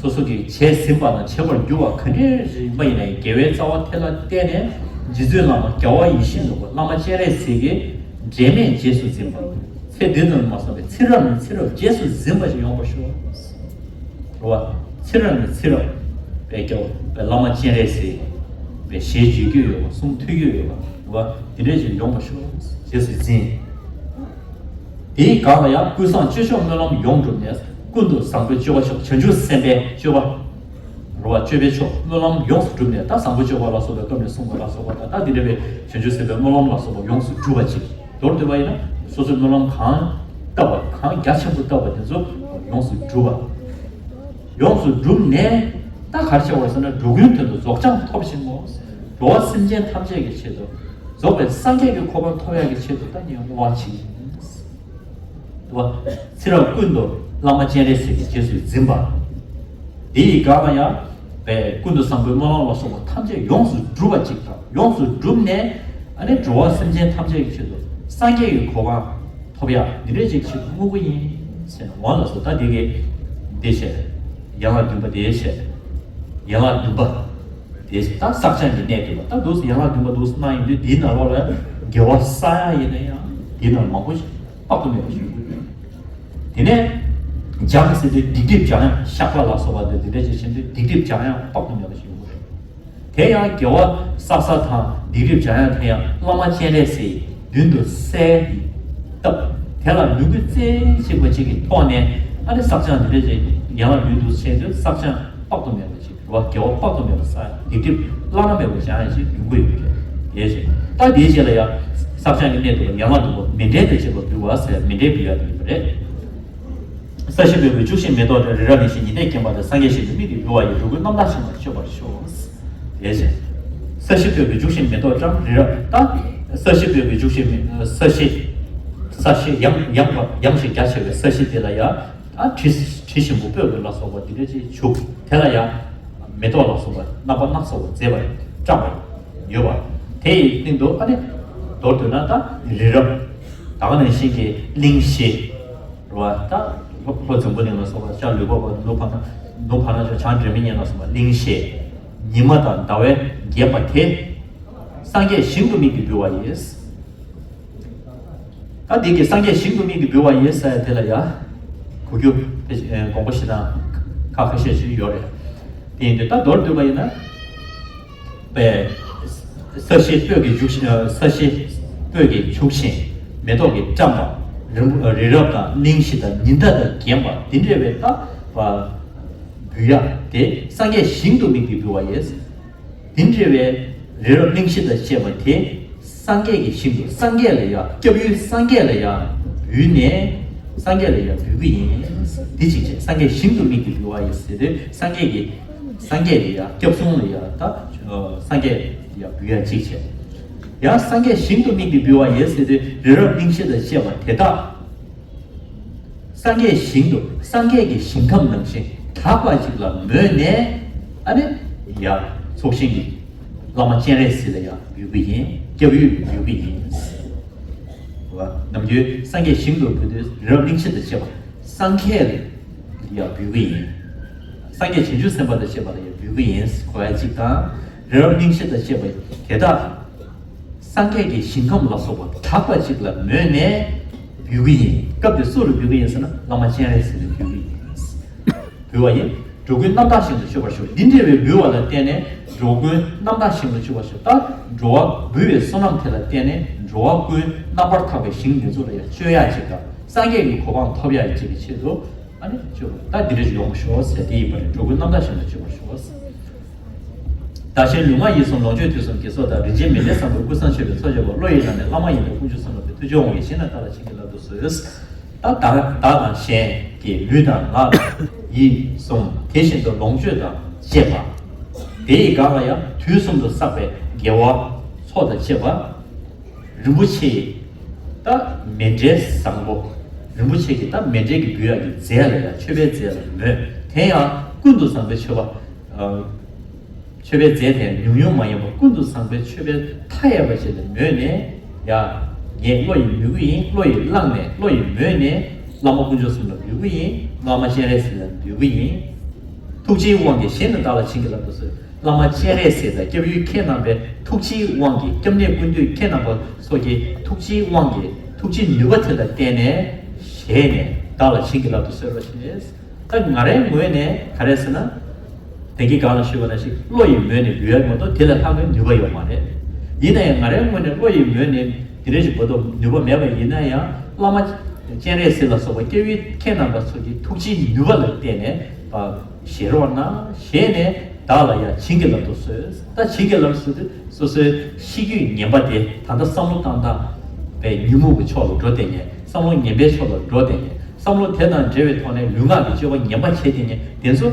སོ་སོ་གིས་བྱས་ཟིན་པ་དང་བྱེད་པར་འགྱུར་བ་ག་འདྲ་ཞིག་ཡིན་པ་ཡིན་ན་ཡང་དགེ་བའི་རྩ་བ་དེ་ལ་བརྟེན་ནས་རྗེ་བཙུན་བླ་མ་རྒྱལ་བ་ཡིད་བཞིན་ནོར་བུ་བླ་མ་སྤྱན་རས་གཟིགས་ཀྱིས་འབྲལ་མེད་རྗེས་སུ་འཛིན་པ། ཚེ་འདི་ཙམ་མ་བསམ་པའི་ཚེ་རབས་ནས་ཚེ་རབས་རྗེས་སུ་འཛིན་པ་ཞིག་ཡོང་བར་ཤོག་རེད་བ། ཚེ་རབས་ནས་ཚེ་རབས་པའི་རྒྱལ་བ་པའི་བླ་མ་སྤྱན་རས་གཟིགས་པའི་ཞལ་མཇལ་རྒྱུ་ཡོད་པ་གསུང་ཐོས་རྒྱུ་ཡོད་པ་རེད་བ། དེ་འདྲ་ཞིག་ཡོང་བར་ཤོག་རྗེས་སུ་འཛིན། དེའི་སྒང་ལ་ཡང་ཀུན་བཟང་སྤྱོད་མཆོག་སྨོན་ལམ་ཡོངས་གྲུབ་ནས་ཀུན་ཏུ་བཟང་པོའི་སྤྱོད་པ་མཆོག་བྱང་ཆུབ་སེམས་དཔའི་སྤྱོད་པ། རེད་བ། སྤྱོད་པའི་མཆོག་སྨོན་ལམ་ཡོངས་སུ་གྲུབ་ནས་ད་བཟང་པོའི་སྤྱོད་པ་ལ་སོགས་པའི་སྐབས་ནས་གསུངས་པ་ལ་སོགས་པ་དང་ད་འདི་འདྲ་བའི་བྱང་ཆུབ་སེམས་དཔའི་སྨོན་ལམ་ལ་སོགས་པ་ཡོངས་སུ་གྲུབ་པ་ཅིག་མདོར་བསྡུས་པ་ཡིན་ན་སོ་སོའི་སྨོན་ལམ་གང་བཏབ་པ་གང་རྒྱ་ཆེན་པོ་བཏབ་པ་དེ་ཚོ་ཡོངས་སུ་གྲུབ་པ། ཡོངས་སུ་གྲུབ་ནས་ད་ག་རེ་བྱ་བར་ཟེར་ན་འགྲོ་ཀུན་དོན་དུ་རྫོགས་བྱང་ཐོབ་ཕྱིར་ངོ་། འགྲོ་བ་སེམས་ཅན་ཐམས་ཅད་ཀྱི་ཆེད་དུ་རྫོགས་པའི་སངས་རྒྱས་ཀྱི་གོ་འཕང་ཐོབ་ཡག་གི་ཆེད་དུ་ད་ངས་བསྔོ་བ་བྱེད་ཀྱི་ཡིན། དུ་བ། ཚེ་རབས་ཀུན་ཏུ་བླ་མ་སྤྱན་རས་གཟིགས་ཀྱི་རྗེས་སུ་འཛིན་པ། དེ་ཡི་སྒང་ལ་ཡང་པའི་ཀུན་ཏུ་བཟང་པོའི་སྨོན་ལམ་ལ་སོགས་པ་ཐམས་ཅད་ཡོངས་སུ་གྲུབ་པ་ཅིག་དང་ཡོངས་སུ་གྲུབ་ནས་ཨ་ནི་འགྲོ་བ་སེམས་ཅན་ཐམས་ཅད་ཀྱི་ཆེད་དུ་སངས་རྒྱས་ཀྱི་གོ་འཕང་ཐོབ་ཡག་འདི་འདྲའི་ཅིག་ཞིག་དངོས་པོ་ཡིན་ཟེར་ན་འོང་ལ་སོ་ད་འདི་གི་འདི་བྱས། ཡན་ལག་བདུན་པ་དེ་བྱས། ཡན་ལག་བདུན་པ་དེ་ད་བསགས་སྦྱང་གི་གནད་དུ་ད་འདུག་སེ་ཡན་ལག་བདུན་པ་འདུག་སེ་གནང་ཡིན་དུས་འདིའི་ནང་ལོགས་ལ་དགེ་བ་བསགས་ཡག་ཡིན་ན་ཡང་འདིའི་ནང་མང་པོ་ཞིག་དཔག་ཏུ་མེད་པ་ཞིག་ཡོད། དེ་ནས་སྦྱང་ཟེར་དུས་སྡིག་སྒྲིབ་སྦྱང་ཡག་བཤགས་པ་ལ་སོགས་པ་དེ་འདི་འདྲ་ཞིག་བྱེད་དུས་སྡིག་སྒྲིབ་སྦྱང་ཡག་དཔག་ཏུ་མེད་པ་ཞིག་ཡོད། དེ་ཡང་དགེ་བ་བསགས་ས་དང་སྡིག་སྒྲིབ་སྦྱང་ཡག་དེ་ཡང་བླ་མ་སྤྱན་རས་གཟིགས་མདུན་དུ་གསལ་ཏེ་བཏབ། དེ་ལ་མོས་གུས་རྩེ་གཅིག་པ་གཅིག་གི་ཐོག་ནས་ཨ་ནི་བསགས་སྦྱང་འདི་འདྲ་ཞིག་ཡན་ལག་བདུན་དུ་བྱས་དུས་བསགས་སྦྱང་དཔག་ཏུ་མེད་པ་ཅིག་རེད་བ། དགེ་བ་དཔག་ཏུ་མེད་པ་བསགས་སྡིག་སྒྲིབ་བླ་ན་མེད་པ་སྦྱང་ཡག་ཅིག་ཡོང་གི་ཡོད་པས་དེའི་ཕྱིར་ད་དེའི་རྗེས་ལ་ཡང་བསགས་སྦྱང་གི་གནད་དུ་ཡན་ལག་བདུན་པོ་མཎྜལ་དང་བཅས་པ་འབུལ་བ་ཟེར་མཎྜལ་འབུལ་ཡག་དེ་ཡིན་པ་རེད། ས་གཞི་སྤོས་ཀྱི་བྱུག་ཤིང་མེ་ཏོག་བཀྲམ། རི་རབ་གླིང་བཞི་ཉི་ཟླས་བརྒྱན་པ་དང་། སངས་རྒྱས་ཞིང་དུ་དམིགས་ཏེ་འབུལ་བ་ཡིས། འགྲོ་ཀུན་རྣམ་དག་ཞིང་ལ་སྤྱོད་པར་ཤོག་དེའི་ཕྱིར་ས་གཞི་སྤོས་ཀྱི་བྱུག་ཤིང་མེ་ཏོག་བཀྲམ། རི་རབ་ད་ས་གཞི་སྤོས་ཀྱི་བྱུག་ཤིང་མེ་ས་གཞི་ས་གཞི་ཡང་ཡང་བ་ཡང་ཞིང་རྒྱ་ཆེ་བའི་ས་གཞི་དེ་ལ་ཡང་། ཨ་དྲི་དྲི་ཞིམ་པོ་སྤོས་ཀྱི་ལ་སོགས་པ་འདི་འདྲ་ཅིག་བྱུག་དེ་ལ་ཡང་མེ་ཏོག་ལ་སོགས་པ་རྣམ་པ་སྣ་ཚོགས་པ་མཛེས་པ་བཀྲམ་པ་ཡོད་པ། དེ་ཡི་སྟེང་དུ་ཨ་ནི་མདོར་བསྡུས་ན་ད་རི་རབ་ད་ག་ནང་བཞིན་གྱི་གླིང་བཞི་རེད་བ། ད་ལྷོ་ལྷོ་འཛམ་བུ་གླིང་ལ་སོགས་པ་ཤར་ལུས་འཕགས་པ་ནུབ་ཕར་ནང་ནུབ་ཕར་ནང་བྱང་བྱང་སྒྲོལ་མའི་གཉེན་ལ་སོགས་པ་གླིང་བཞི་ཉི་མ་དང་ཟླ་བས་བརྒྱན་པ་དེ་སངས་རྒྱས་ཞིང་དུ་དམིགས་ཏེ་འབུལ་བ་ཡིས། ད་འདི་གི་སངས་རྒྱས་ཞིང་དུ་དམིགས་ཏེ་འབུལ་བ་ཡིན་ཟེར་དེ་ལ་ཡ། གོ་རྒྱུ་དེ་དགོངས་པ་བཞེས་སྟངས་ཁ་ཁ་ཤས་ཤིག་ཡོད་རེད། དེ་ཡིན་དུས་ད་མདོར་བསྡུས་པ་ཡིན་ན། པའི་ས་གཞི་སྤོས་ཀྱི་བྱུག་ཤིང་ས་གཞི་སྤོས་ཀྱི་བྱུག་ཤིང་མེ་ཏོག་གི་བཀྲམ་པ་རི་རི་རབ་དང་གླིང་བཞི་དང་ཉི་ཟླ་དང་བརྒྱན་པ་འདི་འདྲ་བའི་ད་འབུལ་ཡག་དེ་སངས་རྒྱས་ཞིང་དུ་དམིགས་ཏེ་འབུལ་བ་ཡིན། དེ་འདྲ་བའི་རི་རབ་གླིང་བཞི་དང་བཅས་པ་དེ་སངས་རྒྱས་ཀྱི་ཞིང་དུ་སངས་རྒྱས་ལ་ཡང་སྐྱབས་ཡུལ་སངས་རྒྱས་ལ་ཡང་འབུལ་ནས་སངས་རྒྱས་ལ་ཡང་འབུལ་གྱི་ཡིན། འདི་གཅིག་བྱས་སངས་རྒྱས་ཞིང་དུ་དམིགས་ཏེ་འབུལ་བ་ཡིན་ཟེར་དུས་སངས་རྒྱས་ཀྱི་སངས་རྒྱས་ལ་ཡང་སྐྱབས་སོང་ལ་ཡང་ད་སངས་རྒྱས་ལ་ཡང་འབུལ་ཡག་གཅིག་བྱས། ཡང་སངས་རྒྱས་ཞིང་དུ་དམིགས་ཏེ་འབུལ་བ་ཡིན་ཟེར་དུས་རི་རབ་གླིང་བཞི་དང་བཅས་པ་དེ་དག་སངས་རྒྱས་ཞིང་དུ་སངས་རྒྱས་ཀྱི་ཞིང་ཁམས་ནང་བཞིན་དག་པ་ཅིག་ལ་མོས་ནས་ཨ་ནི་ཡ་ཚོགས་ཞིང་གི་བླ་མ་སྤྱན་རས་གཟིགས་ལ་ཡ་འབུལ་གྱི་ཡིན། སྐྱབས་ཡུལ་འབུལ་གྱི་ཡིན། ནམ་རྒྱུན་སངས་རྒྱས་ཞིང་དུ་འབུལ་དུས་རི་རབ་གླིང་བཞི་དང་བཅས་པ་སངས་རྒྱས་ལ་ཡ་འབུལ་གྱི་ཡིན། སངས་རྒྱས་བྱང་ཆུབ་སེམས་དཔའ་དང་བཅས་པ་ལ་ཡ་འབུལ་གྱི་ཡིན་གོ་ཡ་གཅིག་དང་རི་རབ་གླིང་བཞི་དང་བཅས་པ་དེ་དག་སངས་རྒྱས་ཀྱི་ཞིང་ཁམས་ལ་སོགས་པ་དག་པ་ཅིག་ལ་མོས་ནས་འབུལ་གྱི་ཡིན། སྐབས་དེ་སུ་ལ་འབུལ་གྱི་ཡིན་ཟེར་ན་བླ་མ་སྤྱན་རས་གཟིགས་ལ་འབུལ་གྱི་ཡིན། འབུལ་བ་ཡིན། འགྲོ་ཀུན་རྣམ་དག་ཞིང་དུ་སྤྱོད་པར་ཤོག་འདི་འདྲ་བའི་འབུལ་བ་ལ་བརྟེན་ནས་འགྲོ་ཀུན་རྣམ་དག་ཞིང་དུ་སྤྱོད་པར་ཤོག་ད་འགྲོ་བ་འབུལ་བའི་བསོད་ནམས་དེ་ལ་བརྟེན་ནས་འགྲོ་བ་ཀུན་རྣམ་པར་དག་པའི་ཞིང་དེ་ཚོ་ལ་ཡང་སྤྱོད་ཡག་ཅིག་དང་སངས་རྒྱས་ཀྱི་གོ་འཕང་ཐོབ་ཡག་ཅིག་གི་ཆེད་དུ་ཨ་ནི་སྤྱོད་པ་ད་འདི་འདྲ་ཞིག་ཡོང་ཤོག་ཟེར་དེ་ཡིན་པ་རེད། འགྲོ་ཀུན་རྣམ་དག་ཞིང་དུ་སྤྱོད་པར་ཤོག་བདག་གཞན་ལུས་ངག་ཡིད་གསུམ་ལོངས་སྤྱོད་དུས་གསུམ་དགེ་ཚོགས་དང་། རིན་ཆེན་མཎྜལ་བཟང་པོས་ཀུན་བཟང་མཆོད་པའི་ཚོགས་བཅས་པ། བློ་ཡིས་བླངས་ནས་བླ་མ་ཡི་དམ་དཀོན་མཆོག་གསུམ་ལ་འབུལ། ཐུགས་རྗེས་དབང་བའི་བཤེས་གཉེན་དག་ལ་བྱིན་གྱིས་བརླབ་ཏུ་གསོལ། ད་བདག་བདག་དང་གཞན་གྱི་ལུས་དང་ངག་ཡིད་གསུམ་དེ་བཞིན་དུ་ལོངས་སྤྱོད་དང་བཅས་པ། དེ་ཡི་སྒང་ལ་ཡང་དུས་གསུམ་དུ་བསགས་པའི་དགེ་བ། ཚོགས་དང་བཅས་པ། རིན་པོ་ཆེ་ཡི་ད་མཎྜལ་བཟང་པོ། རིན་པོ་ཆེ་གི་ད་མཎྜལ་གྱི་འབུལ་ཡག་གི་རྫས་ལ་ཡང་མཆོད་པའི་རྫས་ལ་མོས། དེ་ཡང་ཀུན་ཏུ་བཟང་པོའི་མཆོད་པ། ཨ། མཆོད་པའི་རྫས་དེ་ཉུང་ཉུང་མ་ཡིན་པར་ཀུན་ཏུ་བཟང་པོའི་མཆོད་པའི་མཐའ་ཡས་པ་ཞིག་ལ་མོས་ནས། ཡ། ངས་བློ་ཡིས་མོས་ཀྱི་ཡིན། བློ་ཡིས་བླངས་ནས་བློ་ཡིས་མོས་ནས་བླ་མ་དཀོན་མཆོག་གསུམ་ལ་འབུལ་གྱི་ཡིན། བླ་མ་སྤྱན་རས་གཟིགས་ལ་འབུལ་གྱི་ཡིན། ཐུགས་རྗེའི་དབང་གིས་བཞེས་ནས་བདག་ལ་བྱིན་གྱིས་བརླབ་ཏུ་གསོལ། བླ་མ་སྤྱན་རས་གཟིགས་དང་སྐྱབས་ཡུལ་ཁྱེད་རྣམ་པའི་ཐུགས་རྗེའི་དབང་གིས། སྐྱབས་གནས་ཀུན་འདུས་ཁྱེད་རྣམ་པ་སོགས་ཀྱི་ཐུགས་རྗེའི་དབང་གིས། ཐུགས་རྗེའི་ནུས་པ་དེ་ལ་བརྟེན་ནས་བཞེས་ནས་བདག་ལ་བྱིན་གྱིས་བརླབ་ཏུ་གསོལ་བ་ཞེས། ད་ང་རའི་ངོས་ནས་ག་རེ་ཟེར་ན། དེང་གི་སྒང་ལ་ཞུས་པ་ནང་བཞིན་བློ་ཡིས་མོས་ནས་འབུལ་ཡག་མ་གཏོགས་དེ་ལས་ལྷག་པའི་ནུས་པ་ཡོད་མ་རེད། ཡིན་ན་ཡང་ང་རའི་ངོས་ནས་བློ་ཡིས་མོས་ནས་དེ་འདྲ་ཞིག་འབུལ་ཐུབ་ནུས་པ་མེད་པ་ཡིན་ན་ཡང་། བླ་མ་སྤྱན་རས་གཟིགས་ལ་སོགས་པ་སྐྱབས་ཡུལ་ཁྱེད་རྣམ་པ་ཚོ་གི་ཐུགས་རྗེའི་ནུས་པ་ལ་བརྟེན་ནས་བཞེས་རོགས་གནང་། བཞེས་ནས་བདག་ལ་ཡང་བྱིན་གྱིས་བརླབ་ཏུ་གསོལ། ད་བྱིན་གྱིས་བརླབས་ཟེར་དུས་སོ་སོའི་ཤེས་རྒྱུད་ངན་པ་དེ། ད་ལྟ་བསམ་བློ་བཏང་སྟངས་པའི་ཉོན་མོངས་ཀྱི་ཕྱོགས་ལ་འགྲོ་བསྡད་མཁན། བསམ་བློ་ངན་པའི་ཕྱོགས་ལ་འགྲོ་བསྡད་མཁན། བསམ་བློ་དེ་དང་འབྲེལ་བའི་ཐོག་ནས་ལུས་ངག་གི་སྤྱོད་པ་ངན་པ་བྱེད་བསྡད་མཁན་དེ་ཚོ་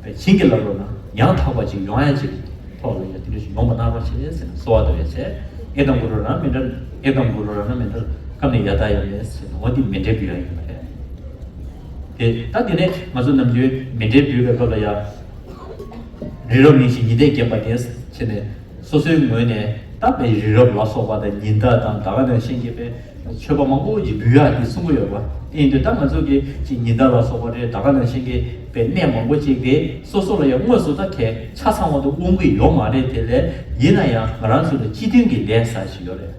བྱིན་གྱིས་བརླབས་རོགས་གནང་། ཡང་དག་པ་ཅིག་ཡོང་ཡ་ཅིག་ཐོག་ལ་ཡང་དེ་འདྲ་ཞིག་ཡོང་བ་གནང་རོགས་བྱེད་ཟེར་ནས་གསོལ་བ་འདེབས་ཡ་བྱས། ཨེ་དམ་གུ་རུ་རཏྣ་མཎྜལ། ཨེ་དམ་གུ་རུ་རཏྣ་མཎྜལ། ཀམ་ནི་ཡ་ཏཱ་ཡ་མེ་ཟེར་ནས་འོ་དེ་མཎྜལ་འབུལ་ཡ་ཡིན་པ་རེད། དེ་ད་དེ་ནས་ང་ཚོ་ནམ་རྒྱུན་མཎྜལ་འབུལ་བའི་སྐབས་ལ་ཡ། རི་རབ་གླིང་བཞི་ཉི་ཟླས་བརྒྱན་པ་དེ་བྱས་ནས། སོ་སོའི་ངོས་ནས་ད་དཔེ་རི་རབ་ལ་སོགས་པ་དང་ཉི་ཟླ་དང་ད་ག་ནང་བཞིན་གྱི་དཔེ་མཆོད་པ་མང་པོ་ཅིག་འབུལ་ཡག་དེ་གསུང་གི་ཡོད་པ། དེ་ཡིན་དུས་ད་ང་ཚོ་གི་ཅིག་ཉི་ཟླ་ལ་སོགས་པ་རེད། ད་ག་ནང་བཞིན་གྱི་དཔེ་གནས་མང་པོ་ཅིག་དེ་སོ་སོ་ལ་ཡང་དངོས་སུ་ད་གས་ཆ་ཚང་བ་དུ་དབང་གི་ཡོད་མ་རེད། དེ་ལས་ཡིན་ན་ཡང་ང་རང་ཚོ་ལ་སྤྱི་མཐུན་གྱི་ལས་ཟེར་ཞིག་ཡོད་རེད།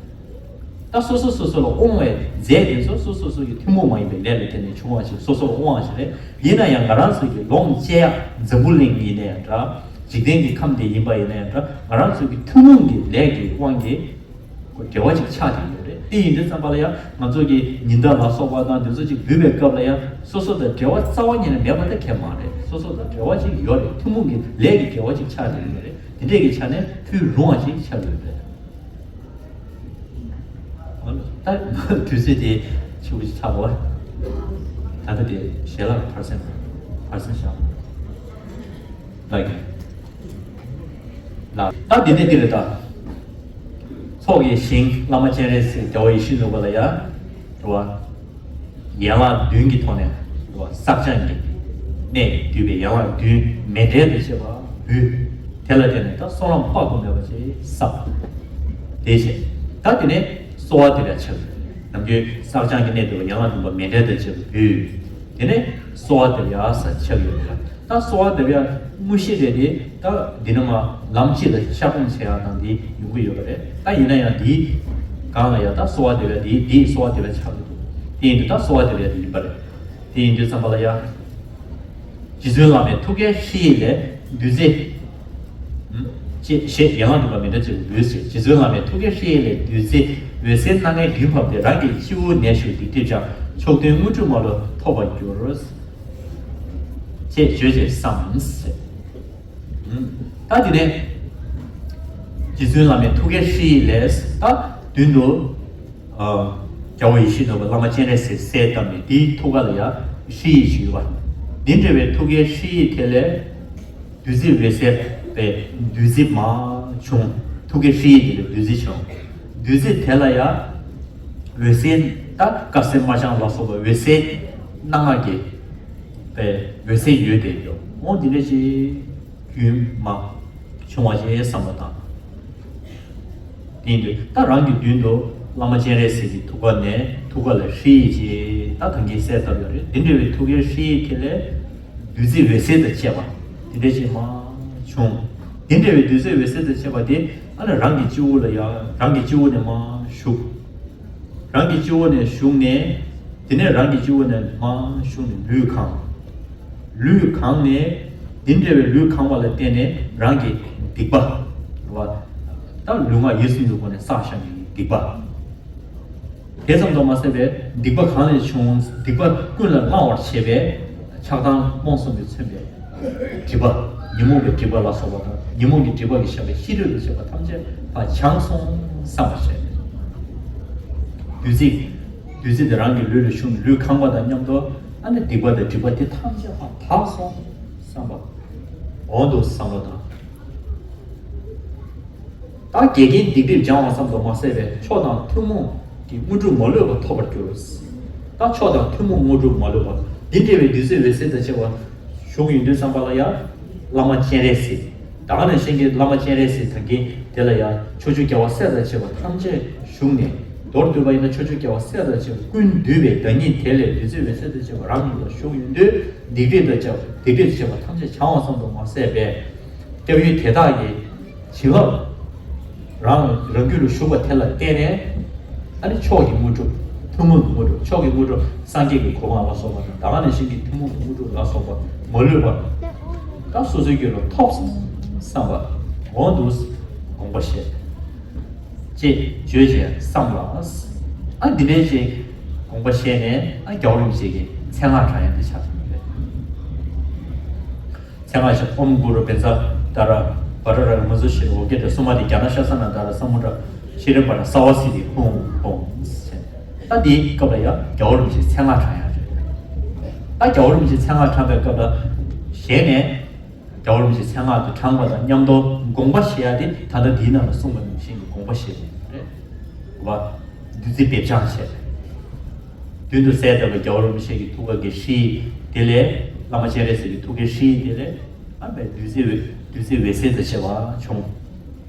ད་སོ་སོ་སོ་སོ་ལ་དབང་བའི་རྫས་དེ་ཚོ་སོ་སོ་སོ་གི་ཐུན་མོང་མ་ཡིན་པའི་ལས་ལ་བརྟེན་ནས་བྱུང་བ་ཞིག་སོ་སོ་ལ་དབང་བ་ཞིག་རེད། ཡིན་ན་ཡང་ང་རང་ཚོ་གི་ལོངས་སྤྱད་ཡག་འཛམ་བུ་གླིང་ཡིན་ན་ཡང་འདྲ། འཇིག་རྟེན་གྱི་ཁམས་དེ་ཡིན་པ་ཡིན་ན་ཡང་འདྲ། ང་རང་ཚོ་གི་ཐུན་མོང་གི་ལས་ཀྱི་དབང་གིས་འབྲེལ་བ་ཅིག་ཆགས་ཀྱི་ཡོད་རེད། དེ་ཡིན་དུས་ཙམ་པ་ལ་ཡང་ང་ཚོ་གི་ཉི་ཟླ་ལ་སོགས་པ་དང་དེ་ཚོ་ཅིག་འབུལ་བའི་སྐབས་ལ་ཡང་སོ་སོ་དང་འབྲེལ་བ་རྩ་བ་ཉིད་ནས་མེད་པ་དེ་གས་མ་རེད། སོ་སོ་དང་འབྲེལ་བ་ཅིག་ཡོད་རེད། ཐུན་མོང་གི་ལས་ཀྱི་འབྲེལ་བ་ཅིག་ཆགས་ཀྱི་ཡོད་རེད། དེ་འདྲས་ཀྱི་ཆ་ནས་ཕུལ་རུང་བ་ཞིག་ཆགས་ཡོད་རེད། ད་དུས་ཚོད་དེ་ཆུ་བོ་ཅིག་ཚ་བ། ད་ལྟ་དེ་ཞལ་ལག་ཕར་སེང་ཕར་སེང་བཞག་ལགས་ཀྱི་ལགས། ད་དེ་ནས་འདི་རེད་ད། ཚོགས་ཀྱི་ཞིང་བླ་མ་སྤྱན་རས་གཟིགས་རྒྱལ་བ་ཡིད་བཞིན་ནོར་བུ་ལ་ཡ། རེད་བ། ཡན་ལག་བདུན་གྱི་ཐོག་ནས་རེད་བ། བསགས་སྦྱང་གི་གནས་བསྡུས་པའི་ཡན་ལག་བདུན་མཎྜལ་དུ་བྱེད་པ་འབུལ། དེ་ལ་བརྟེན་ནས་ད་གསོལ་ལམ་དཔག་ཏུ་མེད་པ་ཅིག་བསགས། དེ་བྱས། ད་དེ་ནས་གསོལ་བ་འདེབས་ཡ་ཆགས། ནམ་རྒྱུན་བསགས་སྦྱང་གི་གནས་བསྡུས་པ་ཡན་ལག་བདུན་པ་མཎྜལ་དུ་བྱེད་པ་འབུལ། དེ་ནས་གསོལ་བ་འདེབས་ཡ་ཟེར་ཆགས་ཡོད་རེད། ད་གསོལ་བ་འདེབས་ཡ་དངོས་གཞི་རེད་དེ། ད་འདི་ནས་མར་ལམ་གཅིག་ལ་ཤར་གཏོང་བྱེད་ཡ་དང་འདི་ཡོང་གི་ཡོད་པ་རེད། ད་ཡིན་ན་ཡང་འདིའི་སྒང་ལ་ཡ་ད་གསོལ་བ་འདེབས་ཡ་འདི་འདིའི་གསོལ་བ་འདེབས་ཡ་ཆགས་ཀྱི་འདུག་དེ་ཡིན་དུས་ད་གསོལ་བ་འདེབས་ཡ་འདི་ཡིན་པ་རེད། དེ་ཡིན་དུས་ཙམ་པ་ལ་ཡ། རྗེ་བཙུན་བླ་མའི་ཐུགས་ཀའི་ཧྲཱིཿལས་བདུད་རྩི། ཅེས་ཞེས་ཡན་ལག་བདུན་པ་མཎྜལ་གཅིག་འབུལ་ཟེར། རྗེ་བཙུན་བླ་མའི་ཐུགས་ཀའི་ཧྲཱིཿལས་བདུད་རྩི་འོད་ཟེར་སྣ་ལྔའི་རྒྱུན་ཕབ་སྟེ། རང་གི་སྤྱི་བོར་གནས་བཞུགས་སྡིག་སྒྲིབ་སྦྱང་། མཆོག་ཐུན་དངོས་གྲུབ་མ་ལུས་ཐོབ་པར་འགྱུར། ཅེས་བརྗོད་ཅིང་བསམ་ཟེར། ད་དེ་ནས་རྗེ་བཙུན་བླ་མའི་ཐུགས་ཀའི་ཧྲཱིཿལས་ད་མདུན་དུ། ཨ། རྒྱལ་བ་ཡིད་བཞིན་ནོར་བུ་བླ་མ་སྤྱན་རས་གཟིགས་གསལ་བཏབ་ནས་དེའི་ཐུགས་ཀ་ལ་ཡ་ཧྲཱིཿ་ཞིག་ཡོད་པ། འདི་འདྲ་བའི་ཐུགས་ཀའི་ཧྲཱིཿ་དེ་ལས་བདུད་རྩི་འོད་ཟེར་པའི་བདུད་རྩི་མར་བྱུང་། ཐུགས་ཀའི་ཧྲཱིཿ་དེ་ལས་བདུད་རྩི་བྱུང་། བདུད་རྩི་དེ་ལ་ཡ་འོད་ཟེར་ད་དཀར་ཟས་མར་ཆང་ལ་སོགས་པ་འོད་ཟེར་སྣ་ལྔ་གི་པའི་འོད་ཟེར་ཡོད་དེ་ཡོད། འོ་འདི་འདྲ་ཞིག་རྒྱུན་མ་བྱུང་བ་ཞེས་བསམ་བློ་བཏང་། དེ་ཡིན་དུས་ད་རང་གི་མདུན་དུ་བླ་མ་སྤྱན་རས་གཟིགས་ཀྱི་ཐུགས་ཀ་ནས་ཐུགས་ཀ་ལ་ཧྲཱིཿ་ཅེས་ད་ཐང་གིས་གསལ་བཏབ་ཡོད་རེད། དེ་འདྲ་བའི་ཐུགས་ཀའི་ཧྲཱིཿ་དེ་ལས་བདུད་རྩི་འོད་ཟེར་དང་བཅས་པ་དེ་འདྲ་ཞིག་མར་བྱུང་། དེ་འདྲ་བའི་བདུད་རྩི་འོད་ཟེར་དང་བཅས་པ་དེ་ཨ་ནི་རང་གི་སྤྱི་བོ་ལ་ཡ་རང་གི་སྤྱི་བོ་ནས་མར་ཞུགས། རང་གི་སྤྱི་བོ་ནས་ཞུགས་ནས། དེ་ནས་རང་གི་སྤྱི་བོ་ནས་མར་ཞུགས་ནས་ལུས་གང་། ལུས་གང་ནས། དེ་འདྲ་བའི་ལུས་གང་བ་ལ་བརྟེན་ནས་རང་གི་སྡིག་པ། བ། ད་ལུས་ངག་ཡིད་གསུམ་གྱི་སྒོ་ནས་བསགས་བཞག་མཁན་གྱི་སྡིག་པ། དེ་ཙམ་དུ་མ་ཟད་པའི་སྡིག་པ་གང་ལས་བྱུང་། སྡིག་པ་ཀུན་ལས་བསླང་བར་བྱེད་པའི་ཆགས་སྡང་རྨོངས་གསུམ་གྱིས་མཚོན་པའི་སྒྲིབ་པ། ཉོན་མོངས་ཀྱི་སྒྲིབ་པ་ལ་སོགས་པ་དང་། ཉོན་མོངས་ཀྱི་སྒྲིབ་པ་གིས་བཤགས་པའི་ཤེས་རབ་ལ་སོགས་པ་ཐམས་ཅད་ཕར་བྱང་སོང་བསམ་པར་བྱས། བདུད་རྩི། བདུད་རྩི་དེ་རང་གི་ལུས་ལ་ཞུགས་ནས་ལུས་གང་བ་དང་མཉམ་དུ་ཨ་ནི་སྡིག་པ་དང་སྒྲིབ་པ་དེ་ཐམས་ཅད་ཕར་དག་སོང་བསམ་པ། འོ་འདུག་བསམ་བློ་བཏང་། ད་འགལ་རྐྱེན་སྡིག་སྒྲིབ་སྦྱང་བ་ཙམ་དུ་མ་ཟད་པའི་མཆོག་དང་ཐུན་མོང་གི་དངོས་གྲུབ་མ་ལུས་པ་ཐོབ་པར་འགྱུར། ད་མཆོག་དང་ཐུན་མོང་དངོས་གྲུབ་མ་ལུས་པ་འདི་འདྲ་བའི་བདུད་རྩི་འོད་ཟེར་དང་བཅས་པ་ཞུགས་ཡོང་དུས་ཙམ་པ་ལ་ཡང་བླ་མ་སྤྱན་རས་གཟིགས། ད་ག་ནང་བཞིན་གྱི་བླ་མ་སྤྱན་རས་གཟིགས་དང་གི་དེ་ལ་ཡང་ཕྱོགས་བཅུའི་རྒྱལ་བ་སྲས་དང་བཅས་པ་ཐམས་ཅད་བཞུགས་ནས། མདོར་བསྡུས་པ་ཡིན་ན་ཕྱོགས་བཅུའི་རྒྱལ་བ་སྲས་དང་བཅས་པ་ཀུན་འདུས་པའི་བདག་ཉིད་དེ་ལས་བདུད་རྩི་འོད་ཟེར་དང་བཅས་པ་རང་ཉིད་ལ་ཞུགས་ཡོང་དུས། སྡིག་སྒྲིབ་དང་བཅས་པ་སྡིག་སྒྲིབ་དང་བཅས་པ་ཐམས་ཅད་བྱང་བ་ཙམ་དུ་མ་ཟད་པའི། སྐྱབས་ཡུལ་དེ་དག་གི་བྱིན་རླབས་རང་རང་རྒྱུད་ལ་ཞུགས་པ་དེ་ལ་བརྟེན་ནས། ཨ་ནི་མཆོག་གི་དངོས་གྲུབ། ཐུན་མོང་གི་དངོས་གྲུབ། མཆོག་གི་དངོས་གྲུབ་སངས་རྒྱས་ཀྱི་གོ་འཕང་ལ་སོགས་པ་དང་། ད་ག་ནང་བཞིན་གྱི་ཐུན་མོང་གི་དངོས་གྲུབ་ལ་སོགས་པ་མ་ལུས་པ་ད་སོ་སོའི་རྒྱུད་ལ་ཐོབ་སོང་བསམ་པ་འོང་དུས་དགོངས་པ་བཞེས། ཅེས་བརྗོད་ཅེས་བསམ་ལ། ཨ་འདི་འདྲའི་ཅིག་དགོངས་པ་བཞེས་ནས། ཨ་རྒྱལ་བ་རིན་པོ་ཆེ་གི་མཚན་སྔགས་བགྲང་ཡ་འདི་ཆགས་སོང་རེད། མཚན་སྔགས་ཤིག་ཨོཾ་གུ་རུ་བཛྲ་ཏཱ་ར་བྷ་དྲ་རཀྵ་མཉྫུ་ཤྲཱི་ཨོ་ཀྱེ་ཏྲ། སྲུང་མ་དེ་ཛྙཱ་ན་ཤཱ་ས་ན་ཏཱ་ར་ས་མུ་དྲ་ཤྲཱི་པྲ་ས་བ་སིདྡྷི་ཧཱུྃ་ཧཱུྃ་ཟེར། ད་འདིའི་སྐབས་ལ་ཡང་རྒྱལ་བ་རིན་པོ་ཆེའི་མཚན་སྔགས་བགྲང་ཡ་རེད། ད་རྒྱལ་བ་རིན་པོ་ཆེའི་མཚན་སྔགས་བགྲངས་པའི་སྐབས་ལ་ཞལ་ནས། རྒྱལ་བ་རིན་པོ་ཆེའི་མཚན་སྔགས་དེ་བགྲངས་པ་དང་མཉམ་དུ་དགོངས་པ་བཞེས་ཡ་དེ་ད་ལྟ་འདིའི་ནང་ལ་གསུངས་པ་ནང་བཞིན་གྱི་དགོངས་པ་བཞེས་དགོས་རེད། བ། བདུད་རྩི་འབེབས་སྦྱང་བྱས། མདུན་དུ་གསལ་བཏབ་པའི་རྒྱལ་བ་རིན་པོ་ཆེ་གི་ཐུགས་ཀའི་ཧྲཱིཿདེ་ལས། བླ་མ་སྤྱན་རས་གཟིགས་ཀྱི་ཐུགས་ཀའི་ཧྲཱིཿདེ་ལས། ཨ་བའི་བདུད་རྩི་འོད་བདུད་རྩི་འོད་ཟེར་དང་བཅས་པ་བྱུང་།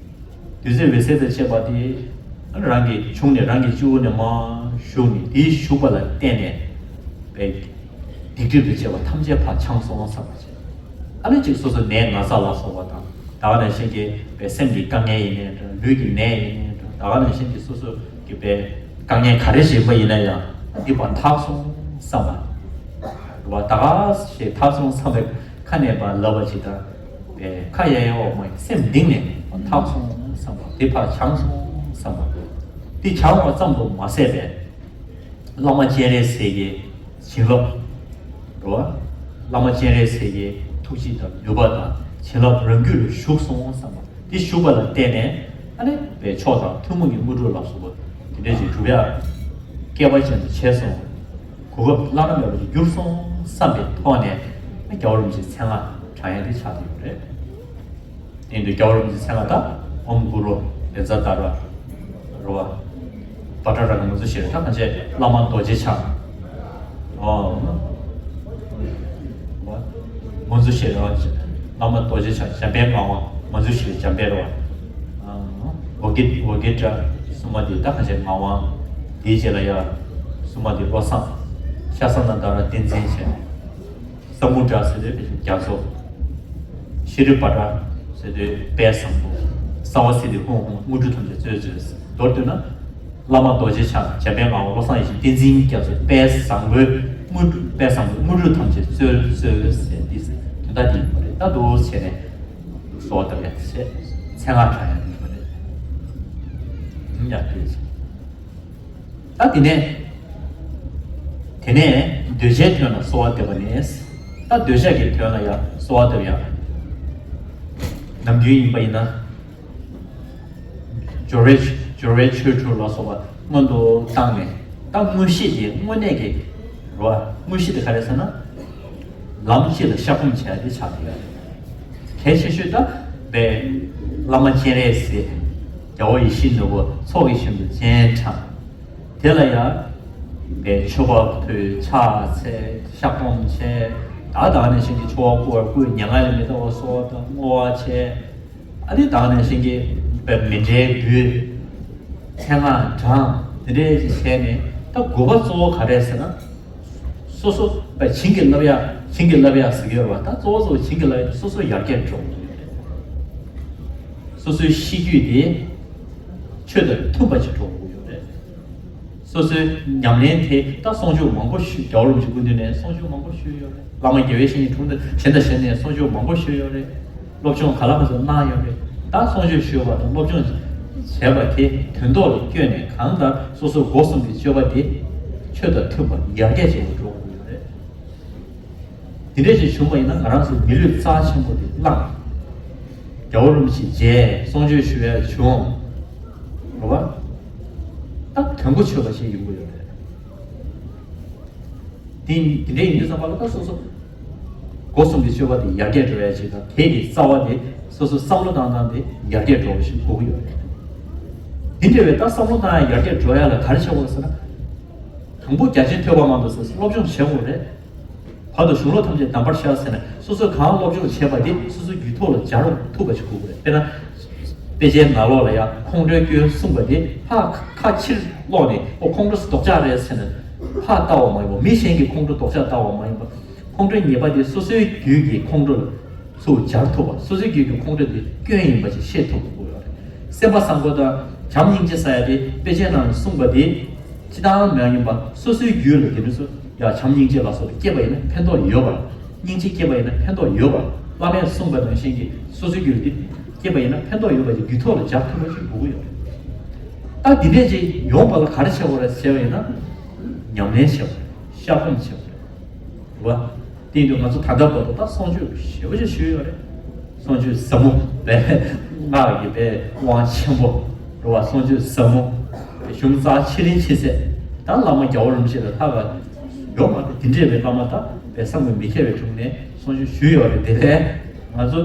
བདུད་རྩི་འོད་ཟེར་དང་བཅས་པ་དེ་རང་གི་བྱུང་ནས་རང་གི་སྤྱི་བོ་ནས་མར་ཞུགས་ནས། དེའི་ཞུགས་པ་ལ་བརྟེན་ནས་བའི་སྡིག་སྒྲིབ་དང་བཅས་པ་ཐམས་ཅད་ཕར་བྱང་སོང་བསམ་པ་བྱས། ཨ་ནི་གཅིག་སོ་སོ་ནད་ན་ཚ་ལ་སོགས་པ་དང་། ད་ག་ནང་བཞིན་གྱི་བའི་སེམས་ཀྱི་དཀའ་ངལ་ཡིན་ནའི་འདྲ། ལུས་ཀྱི་ནད་ཡིན་ནའི་འདྲ། ད་ག་ནང་བཞིན་གྱི་སོ་སོ་གི་བའི་དཀའ་ངལ་ག་རེ་ཞིག་ཡིན་པ་ཡིན་ན་ཡང་འདི་བ་དག་སོང་བསམ་པ། བ་དག་ཞེས་དག་སོང་བསམ་པའི་ཁ་ནས་བ་ལབ་པ་ཅིག་དང་། བའི་ཁ་ཡ་ཡ་འོག་མ་སེམས་གཏིང་ནས་བ་དག་སོང་བསམ་པ། འདི་ཕར་བྱང་སོང་བསམ་པ། འདི་བྱང་བ་ཙམ་དུ་མ་ཟད་པའི། བླ་མ་སྤྱན་རས་གཟིགས་ཀྱི་བྱིན་རླབས། རེད་བ། བླ་མ་སྤྱན་རས་གཟིགས་ཀྱི་ཐུགས་རྗེ་དང་ནུས་པ་དང་བྱིན་རླབས་རང་རྒྱུད་ལ་ཞུགས་སོང་བསམ་པ། དེ་ཞུགས་པ་ལ་བརྟེན་ནས། ཨ་ནི་བའི་མཆོག་དང་ཐུན་མོང་གི་དངོས་གྲུབ་ལ་སོགས་པ་དེ་འདྲ་ཞིག་སྒྲུབ་ཡ་སྐལ་པ་ཅན་དུ་བྱས་སོང་། གོ་སྐབས་བླ་ན་མེད་པ་ཞིག་འགྱུར་སོང་བསམ་པའི་ཐོག་ནས། ཨ་རྒྱལ་བ་རིན་པོ་ཆེའི་མཚན་སྔགས་བགྲང་ཡ་དེ་ཆགས་ཀྱི་ཡོད་རེད། དེ་ཡིན་དུས་རྒྱལ་བ་རིན་པོ་ཆེའི་མཚན་སྔགས་ད་ཨོཾ་གུ་རུ་བཛྲ་ཏཱ་ར་རེད་བ། བྷ་དྲ་རཀྵ་མཉྫུ་ཤྲཱི། ད་གང་བྱས་བླ་མ་རྡོ་རྗེ་འཆང་། ཨོ། མཉྫུ་ཤྲཱི་རེད་བ། བླ་མ་རྡོ་རྗེ་འཆང་། འཇམ་དཔལ་ངག་དབང་། མཉྫུ་ཤྲཱི་འཇམ་དཔལ་རེད་བ། ཨོ་ཀེ་ཨོ་ཀེ་ཏྲ། སྲུང་མ་དེ་ད་གང་བྱས་ངག་དབང་། དེའི་རྗེས་ལ་ཡ་སྲུང་མ་དེ་བློ་བཟང་། ཤཱ་ས་ན་ཏཱ་ར་བསྟན་འཛིན་བྱས། ས་མུ་དྲ་ཟེར་དུས་རྒྱ་མཚོ། ཤྲཱི་པྲ་ཟེར་དུས་དཔལ་བཟང་པོ། ས་བ་སིདྡྷི་ཧཱུྃ་ཧཱུྃ། དངོས་གྲུབ་ཐམས་ཅད་སྩོལ་སྩོལ། མདོར་བསྡུས་ན། བླ་མ་རྡོ་རྗེ་འཆང་། འཇམ་དཔལ་ངག་དབང་། བློ་བཟང་ཡེ་ཤེས། བསྟན་འཛིན་རྒྱ་མཚོ། དཔལ་བཟང་པོའི་དངོས་གྲུབ། དཔལ་བཟང་པོའི་དངོས་གྲུབ་ཐམས་ཅད་སྩོལ་སྩོལ་ཟེར་འདི་ཟེར་དོན་དག་འདི་ཡིན་པ་རེད། ད་འདུག་བྱས་ནས་གསོལ་བ་བཏབ་ཡ་བྱས། མཚན་སྔགས་བགྲང་ཡ་འདི་ཡིན་པ་རེད། ཡ་ལྟོས་བྱས། ད་དེ་ནས། དེ་ནས་འདོད་ཆགས་དོན་ལ་གསོལ་བ་འདེབས་པ་ནས། ད་འདོད་ཆགས་ཀྱི་དོན་ལ་ཡང་གསོལ་བ་འདེབས་ཡ། ནམ་རྒྱུན་ཡིན་པ་ཡིན་ན། སྦྱོར་བའི་སྦྱོར་བའི་ཆོས་དྲུག་ལ་སོགས་པ་སྔོན་དུ་བཏང་ནས། ད་དངོས་གཞི་དེ་དངོས་གནས་ཀྱི་རེད་བ། དངོས་གཞི་དེ་ག་རེ་ཟེར་ན། ལམ་གཅིག་ལ་བཤགས་སྡོམ་བྱས་ཏེ་ཆགས་ཀྱི་ཡོད་རེད། གལ་ཆེ་ཤོས་ད་བའི་བླ་མ་སྤྱན་རས་གཟིགས། རྒྱལ་བ་ཡིད་བཞིན་ནོར་བུ་ཚོགས་ཀྱི་མཆོད་པ་སྤྱན་དྲངས། དེ་ལ་ཡང་བའི་མཆོད་པ་ཕུལ། ཕྱག་འཚལ། བཤགས་སྡོམ་བྱས། ད་ད་ག་ནང་བཞིན་གྱི་ཆོ་ག་བསྐུལ་བ། སྐུའི་མྱ་ངན་ལས་མི་འདའ་བར་གསོལ་བ་དང་བསྔོ་བ་བྱས། ཨ་ནི་ད་ག་ནང་བཞིན་གྱི་བའི་མཎྜལ་འབུལ། མཚན་སྔགས་བགྲང་། དེ་འདྲའི་ཅིག་བྱས་ནས། ད་དགོས་པ་གཙོ་བོ་ག་རེ་ཟེར་ན། སོ་སོ་བའི་བྱིན་གྱིས་བརླབས་ཡ། བྱིན་གྱིས་བརླབས་ཡ་ཟེར་གྱི་ཡོད་རེད་བ། ད་གཙོ་བོ་གཙོ་བོ་བྱིན་གྱིས་བརླབས་ཡ་དེ་སོ་སོ་ཡར་རྒྱས་འགྲོ་དགོས་ཡོད་རེད། སོ་སོའི་གཤིས་རྒྱུད་དེ་ཆོས་དང་མཐུན་པ་ཅིག་འགྲོ་དགོས་ཡོད་རེད། སོ་སོའི་ཉམས་ལེན་དེ། ད་གསུང་ཆོས་མང་པོ་ཞུ། རྒྱལ་བ་རིན་པོ་ཆེའི་སྐུ་མདུན་ནས་གསུང་ཆོས་མང་པོ་ཞུས་ཡོད་རེད། བླ་མ་དགེ་བའི་བཤེས་གཉེན་དྲུང་དུ་གཞན་དང་གཞན་ནས་གསུང་ཆོས་མང་པོ་ཞུས་ཡོད་རེད། སློབ་སྦྱོང་ག་ལ་ག་ཚོད་གནང་ཡོད་རེད། ད་གསུང་ཆོས་ཞུས་པ་དང་སློབ་སྦྱོང་བྱས་པ་དེ་དོན་ཐོག་ལ་བསྐྱོན་ནས། གང་ལྟར་སོ་སོའི་སྒོ་གསུམ་གྱི་སྤྱོད་པ་དེ་ཆོས་དང་མཐུན་པར་ཡར་རྒྱས་བྱེད་དུ་འགྲོ་དགོས་ཡོད་རེད། དེ་འདྲ་ཞིག་བྱུང་བ་ཡིན་ན། ང་རང་ཚོའི་མི་ལུས་རྩ་ཆེན་པོ་དེ་བླངས། རྒྱལ་བ་རིན་པོ་ཆེ་མཇལ། གསུང་ཆོས་ཞུ་ཡ་བྱུང་། རེད་བ། ད་དོན་གོ་ཆོད་པ་ཞིག་ཡོང་གི་ཡོད་རེད། དེ་དེ་འདྲ་ཡིན་དུས་ཙམ་པ་ལ། ད་སོ་སོ་སྒོ་གསུམ་གྱི་སྤྱོད་པ་དེ་ཡར་རྒྱས་འགྲོ་ཡ་ཅིག་དང་། དེ་གི་རྩ་བ་དེ་སོ་སོ་བསམ་བློ་བཏང་སྟངས་དེ་ཡར་རྒྱས་འགྲོ་བ་ཞིག་དགོས་ཀྱི་ཡོད་རེད། དེ་འདྲ་བའི་ད་བསམ་བློ་བཏང་ཡ་ཡར་རྒྱས་འགྲོ་ཡ་ལ་ག་རེ་བྱེད་དགོས་ཟེར་ན། དང་པོ་རྒྱ་ཆེན་ཐོས་པ་མང་དུ་ཟེར་སློབ་སྦྱོང་བྱེད་དགོས་རེད། བར་དུ་གཞུང་ལུགས་ཐམས་ཅད་གདམས་པར་ཤར་ཟེར་ནས་སོ་སོས་གང་སློབ་སྦྱོང་བྱས་པ་དེ་སོ་སོའི་རྒྱུད་ཐོག་ལ་སྦྱར་ཐུབ་པ་ཞིག་དགོས་ཀྱི་རེད། དཔེར་ན། དཔེ་ཆའི་ནང་ལོགས་ལ་ཡང་ཁོང་ཁྲོའི་སྐྱོན་གསུངས་པ་དེ་ཕར་ཁ་ཕྱིར་སློག་ནས་ཨོ་ཁོང་ཁྲོ་ཟེར་རྡོག་ཆགས་རེད་ཟེར་ནས་ཕར་ལྟ་བ་མ་ཡིན་པ། མི་གཞན་གྱི་ཁོང་ཁྲོ་རྡོག་ཆགས་ལྟ་བ་མ་ཡིན་པ། ཁོང་ཁྲོའི་ཉེས་པ་དེ་སོ་སོའི་རྒྱུད་ཀྱི་ཁོང་ཁྲོ་ལ་ཚུར་སྦྱར་ཐུབ་པ། སོ་སོའི་རྒྱུད་ཀྱི་ཁོང་ཁྲོ་དེ་སྐྱོན་ཡིན་པ་ཞིག་ཤེས་ཐུབ་དགོས་ཡོད་རེད། སེམས་པ་བཟང་པོ་དང་བྱམས་སྙིང་རྗེ་ཟེར་ཡ་དེ་དཔེ་ཆའི་ནང་གསུངས་པ་དེ་སྤྱི་བཏང་མ་ཡིན་པ། སོ་སོའི་རྒྱུད་ལ་དེ་འདྲ་སོ་ཡ་བྱམས་སྙིང་རྗེ་ལ་སོགས་པ་སྐྱེས་པ་ཡིན་ན་ཕན་ཐོགས་ཡོད་པ། སྙིང་རྗེ་སྐྱེས་པ་ཡིན་ན་ཕན་ཐོགས་ཡོད་པ། བླ་མས་གསུངས་པ་ནང་བཞིན་གྱི་སོ་སོའི་རྒྱུད་ལ་དེ་སྐྱེས་པ་ཡིན་ན་ཕན་ཐོགས་ཡོད་པ་ཞིག་རྒྱུད་ཐོག་ལ་སྦྱར་ཐུབ་པ་ཞིག་དགོས་ཀྱི་ཡོད་རེད། ད་དེ་འདྲས་ཅིག་ཡོང་བ་ལ་ག་རེ་བྱེད་དགོས་རེད་ཟེར་བ་ཡིན་ན། ཉམས་ལེན་བྱེད་དགོས་རེད། བཤད་སྒོམ་བྱེད་དགོས་རེད། རེད་བ། དེ་ཡིན་དུས་ང་ཚོ་ད་ལྟ་བར་དུ་ད་གསུང་ཆོས་ཞེ་པོ་ཅིག་ཞུས་ཡོད་རེད། གསུང་ཆོས་ཟབ་མོ་རེད། སྔགས་ཀྱི་པའི་དབང་ཆེན་པོ་རེད་བ། གསུང་ཆོས་ཟབ་མོ། གཞུང་རྩ་ཆེ་རིང་ཆེ་ཚད། ད་བླ་མ་རྒྱལ་བ་རིན་པོ་ཆེ་ལ་ལྷག་པ་ཡོད་མ་རེད། དེ་འདྲས་པའི་བླ་མ་ད་པའི་བསམ་པ་མི་ཁྱབ་པའི་དྲུང་ནས་གསུང་ཆོས་ཞུས་ཡོད་རེད། དེ་ལས་ང་ཚོ་